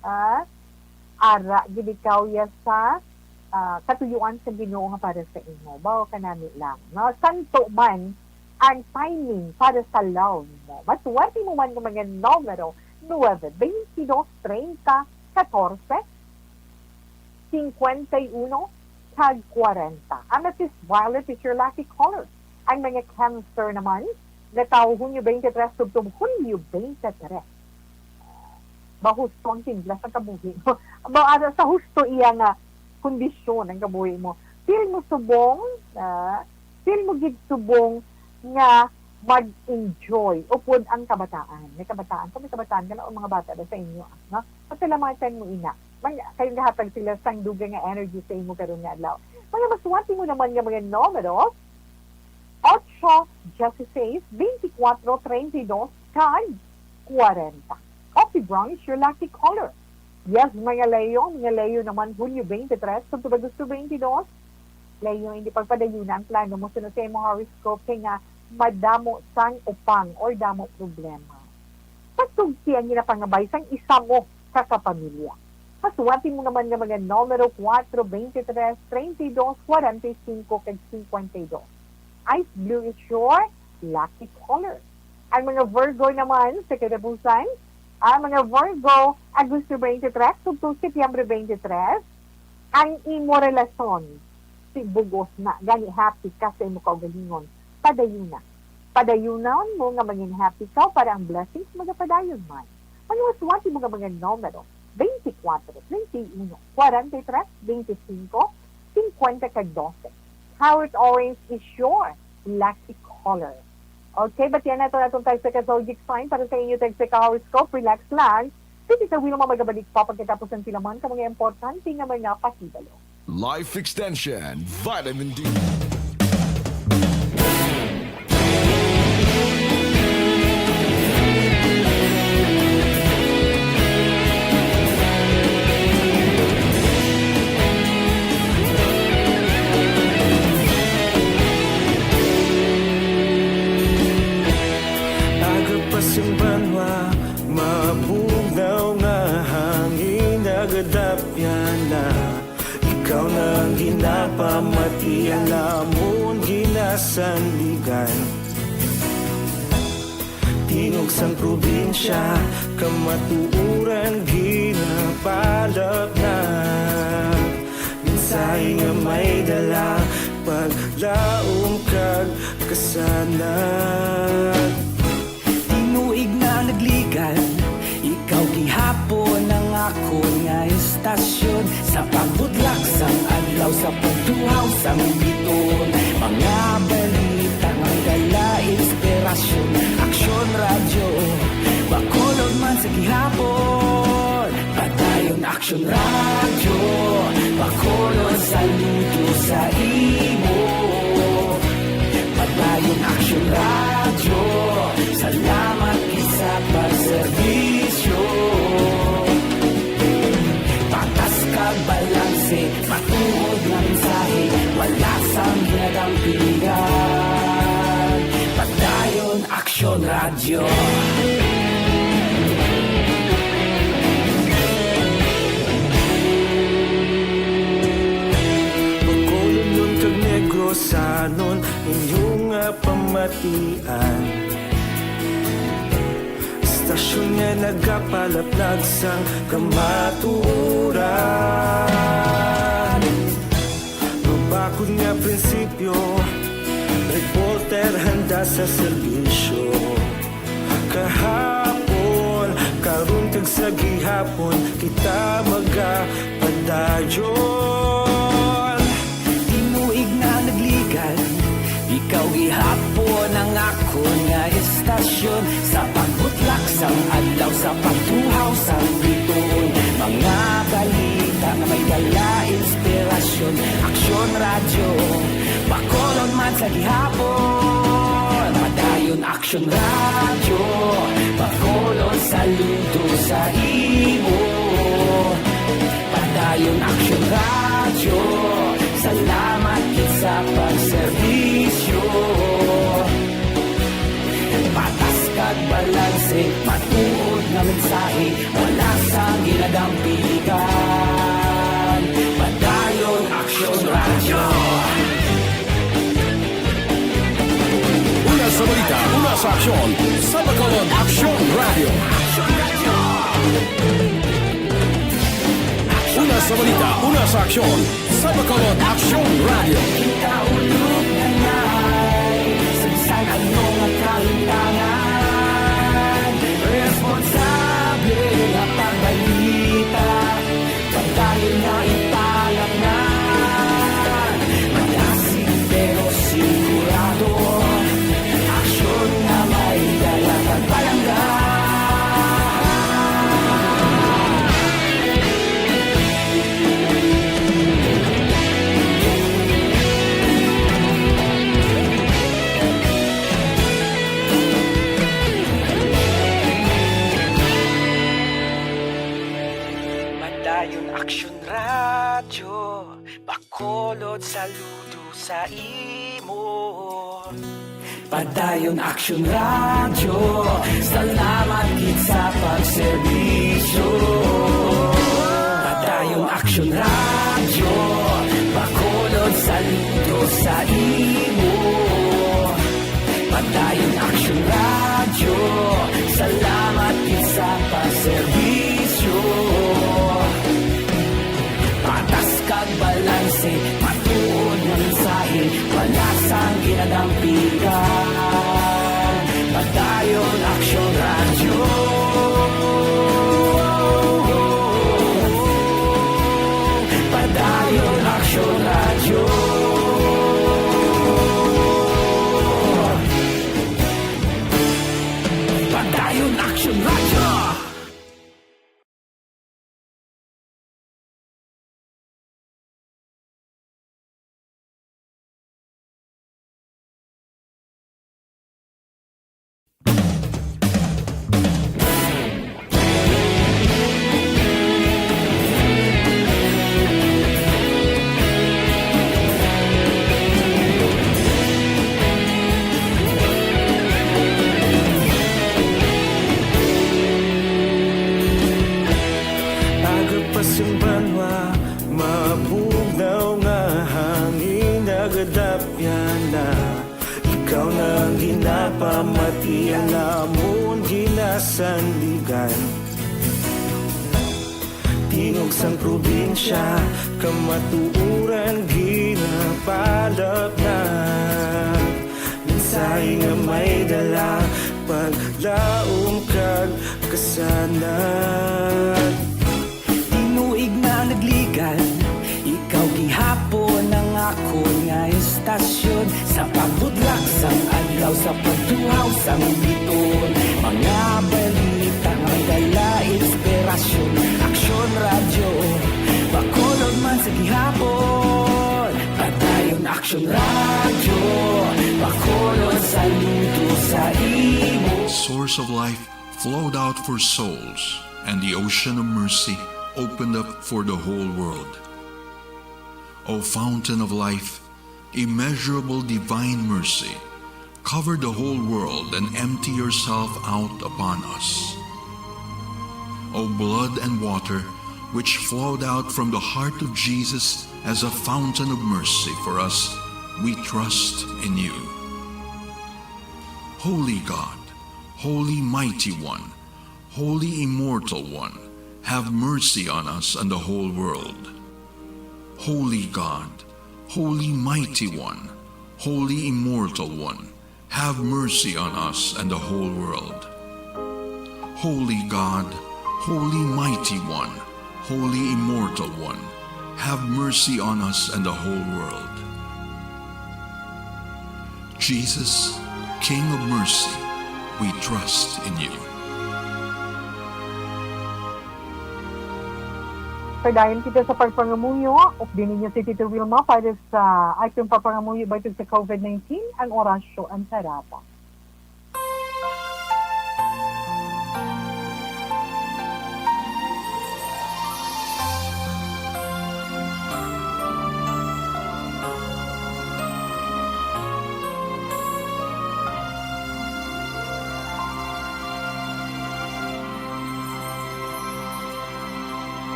ah, ara gid ikaw ya sa, ah, katuyuan sa Ginoo nga para sa imo. Bao ka nami lang, no? Santo man ang timing para sa love mo. Masuwerte mo man nga mga numero, nuebe, veintidós, treinta, katorse, cincuenta y uno, kag kwarenta. Amethyst violet is your lucky color. Ang mga Cancer naman, natawo Hunyo twenty-three tubtob Hulyo twenty-three. Ba husto ang timblas sang kabuhi mo? Ba, ano, sa husto iya nga kondisyon ang kabuhi mo? Feel mo subong, ah, feel mo gid subong nga mag-enjoy upod ang kabataan. May kabataan ka, may kabataan ka na, o mga bata na sa inyo, ah, no? Pasalamatan mo ina. May, kay gahatag sila sang dugang nga energy sa imo karon nga adlaw. Mga masuwerte mo naman nga mga numero, ocho, dieciséis, veinticuatro, treinta y dos, kag kwarenta. Coffee brown is your lucky color. Yes, mga Leo, mga Leo naman, Hunyo twenty-three, tubtob Agosto twenty-dos. Leo, hindi pagpadayuna ang plano mo sunod sa imong horoscope kay nga madamo sang upang or damo problema. Patugti ang ginapangabay sang isa mo ka kapamilya. Masuwerte mo naman nga mga numero, kuwatro, twenty-tres, treinta y dos, kwarenta y cinco, kag cincuenta y dos. Ice blue is your lucky color. Ang mga Virgo naman, sa katapusan, ang mga Virgo, Agosto twenty-tres, tubtob Setyembre twenty-tres, ang imo relasyon, si bugos na, gani happy ka sa imo kaugalingon. Padayuna. Padayunon mo nga mangin happy ka para ang blessings magapadayon man. Mga masuwerte mo nga mga numero, twenty-cuatro, treinta y uno, cuarenta y tres, veinticinco, cincuenta, kag doce. Carrot orange is your lucky color. Okay, batian nato atong tagsa ka zodiac sign para sa inyo tagsa ka horoscope. Relax lang. Si Tita Wilma magabalik pa pagkatapos ng pila man ka mga importante nga mga pahibalo. Life Extension Vitamin D. Aga pa sing banwa, mabugnaw nga hangin nagadapyan na. Ikaw na ang ginapamati, ang amon ginasandigan. Tingog sang probinsya, kamatuoran ginapalapnag. Mensahe nga may dala, paglaom kag kasanag. Tinuig na nagligan, ikaw gihapon ang akon nga estasyon. Sa pagbudlak sang adlaw, sa pagduhaw sang biton, mga balita nga may dala inspirasyon. Aksyon Radyo, Bacolod man sa gihapon. Padayon Aksyon Radyo, Bacolod, saludo sa imo. Padayon Aksyon Radyo, salamat gid sa pagserbisyo. Padayon Radyo. Bacolodnon kag Negrosanon, inyo nga pamatian. Istasyon nga nagapalaplag sang kamatuoran. Mabakod nga prinsipyo, reporter handa sa serbisyo. Kahapon, karon kag sa gihapon, kita magapadayon. Tinuig na nagligan, ikaw gihapon ang akon nga istasyon. Sa pagbutlak sang adlaw, sa pagtuhaw sang bituon, mga balita nga may dala inspirasyon. Aksyon Radyo, Bacolod man sa gihapon. Padayon Aksyon Radyo, Bacolod saludo sa imo. Padayon Aksyon Radyo, salamat gid sa pagserbisyo. Patas kag balanse, matuod nga mensahe, wala sang ginadampigan. Padayon Aksyon Radyo. Una sa balita, una sa aksyon, sa Bacolod Aksyon Radyo. Una sa balita, una sa aksyon, sa Bacolod Aksyon Radyo. Kita ulog na ngay, sa bisan ano nga kalimtangan, responsable nga pagbalita. Padayon nga ipalapnan, malasig pero sigurado. Aksyon nga may dala kag palangga. Padayon Aksyon Radyo, Bacolod saludo sa imo. Padayon Aksyon Radyo, salamat gid sa pagserbisyo. Padayon Aksyon Radyo, Bacolod saludo sa imo. Padayon Aksyon Radyo, salamat gid sa pagserbisyo. Patas kag balanse, matuod nga mensahe, wala sang ginadampigan. Padayon Aksyon Radyo. Padayon Aksyon Radyo. Padayon Aksyon Radyo. Aga pa sing banwa, mabugnaw nga hangin nagadapyan na. Ikaw na ang ginapamatian namon ginasandigan. Tingog sang probinsya, kamatuoran ginapalapnag. Mensahe nga may dala, paglaom kag kasanag. Tinuig na nagligan, ikaw gihapon ang akon nga istasyon. Sa pagbutlak sang adlaw, sa pagtuhaw sang bituon, mga balita nga may dala inspirasyon. Aksyon Radyo, Bacolod man sa gihapon. Padayon Aksyon Radyo, Bacolod saludo sa imo. Source of life flowed out for souls, and the ocean of mercy opened up for the whole world. O fountain of life, immeasurable divine mercy, Cover the whole world and empty yourself out upon us. O blood and water, which flowed out from the heart of Jesus as a fountain of mercy for us, we trust in you. Holy God, Holy Mighty One, Holy Immortal One, have mercy on us and the whole world. Holy God, Holy Mighty One, Holy Immortal One, have mercy on us and the whole world. Holy God, Holy Mighty One, Holy Immortal One, have mercy on us and the whole world. Jesus, King of mercy, we trust in you. Padayon kita sa pagpangamuyo. Updi ninyo si Tito Wilma para sa aton pagpangamuyo batok sa COVID nineteen, ang Orasyo Imperata.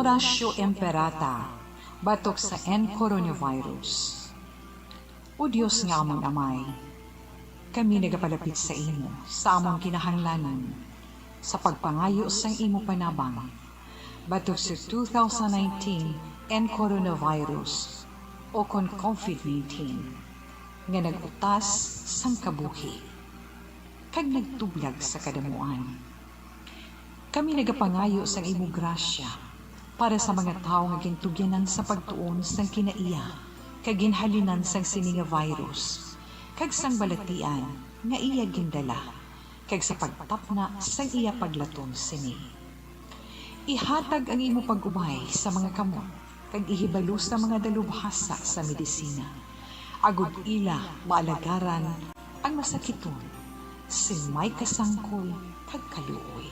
Orasyo Imperata batok sa N coronavirus. O Dios nga amon Amay, kami nagapalapit sa imo sa amon kinahanglanon sa pagpangayo sang imo panabang batok sa two thousand nineteen N coronavirus, o kon COVID nineteen, nga nag-utas sang kabuhi kag nagtublag sa kadamuan. Kami nagapangayo sang imo grasya para sa mga tawo nga gintugyanan sa pagtuon sang kinaiya kag ginhalinan sang sini nga virus, kag sang balatian nga iya gindala, kag sa pagtapna sang iya paglaton sini. Ihatag ang imo pag-ubay sa mga kamot kag ihibalo sa mga dalubhasa sa medisina, agod ila maalagaran ang masakiton sing may kasangkol kag kaluoy.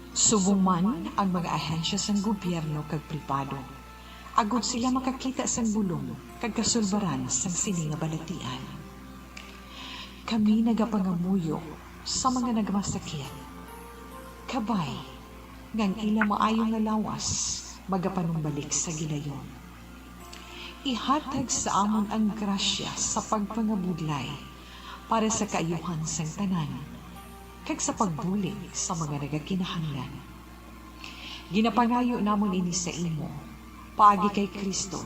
Subong man ang mga ahensya sang gobyerno kag pribado, agod sila makakita sang bulong kag kasulbaran sang sini nga balatian. Kami nagapangamuyo sa mga nagmasakit, kabay nga ang ila maayo nga lawas magapanumbalik sa gilayon. Ihatag sa amon ang grasya sa pagpangabudlay para sa kaayuhan sang tanan, kag sa pagbulig sa mga nagakinahanglan. Ginapangayo namon ini sa imo, paagi kay Cristo,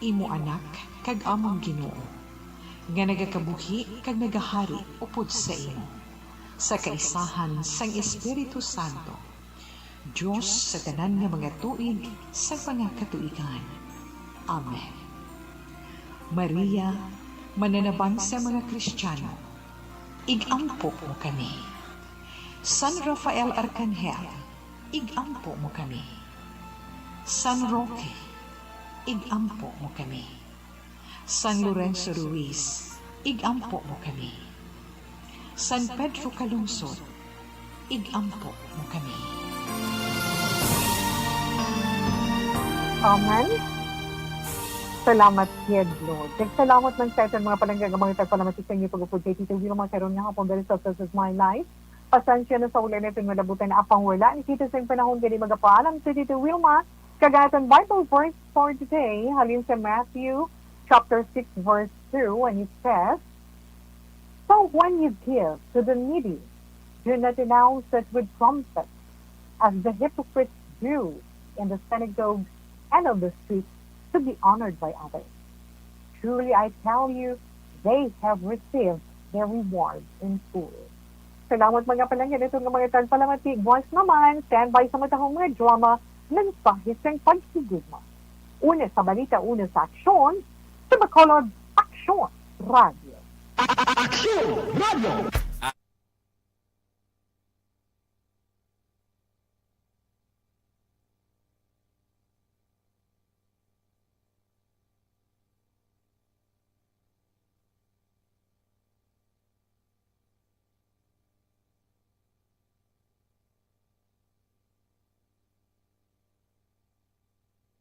imo Anak kag amon Ginoo, nga nagakabuhi kag nagahari upod sa imo, sa kaisahan sang Espiritu Santo, Dios sa tanan nga mga tuig sang mga katuigan. Amen. Maria, mananabang sa mga Kristiano, ig-ampo mo kami. San Rafael Arcangel, ig-ampo mo kami. San Roque, ig-ampo mo kami. San Lorenzo Ruiz, ig-ampo mo kami. San Pedro Calungsod, ig-ampo mo kami. Amen. Salamat gid, Lord. Kag salamat man sa aton mga palangga nga mga tagpalamati sa inyo pag-upod kay Tito Wilma karon nga hapon diri sa This Is My Life. Pasensya na sa wala naton malabutan, apang wala ni kita sing panahon gani magapaalam si Tito Wilma. Kag aton Bible verse for today halin sa Matthew chapter six verse two, and it says, "So when you give to the needy, do not announce it with trumpets, as the hypocrites do in the synagogues and on the streets, to be honored by others. Truly I tell you, they have received their reward in full." Salamat, mga palangga, dito nga mga tagpalamati. Buwas naman, stand by sa matahong mga drama, mensahe sang paghigugma. Una sa balita, una sa aksyon, sa Bacolod Aksyon Radio. Aksyon Radio!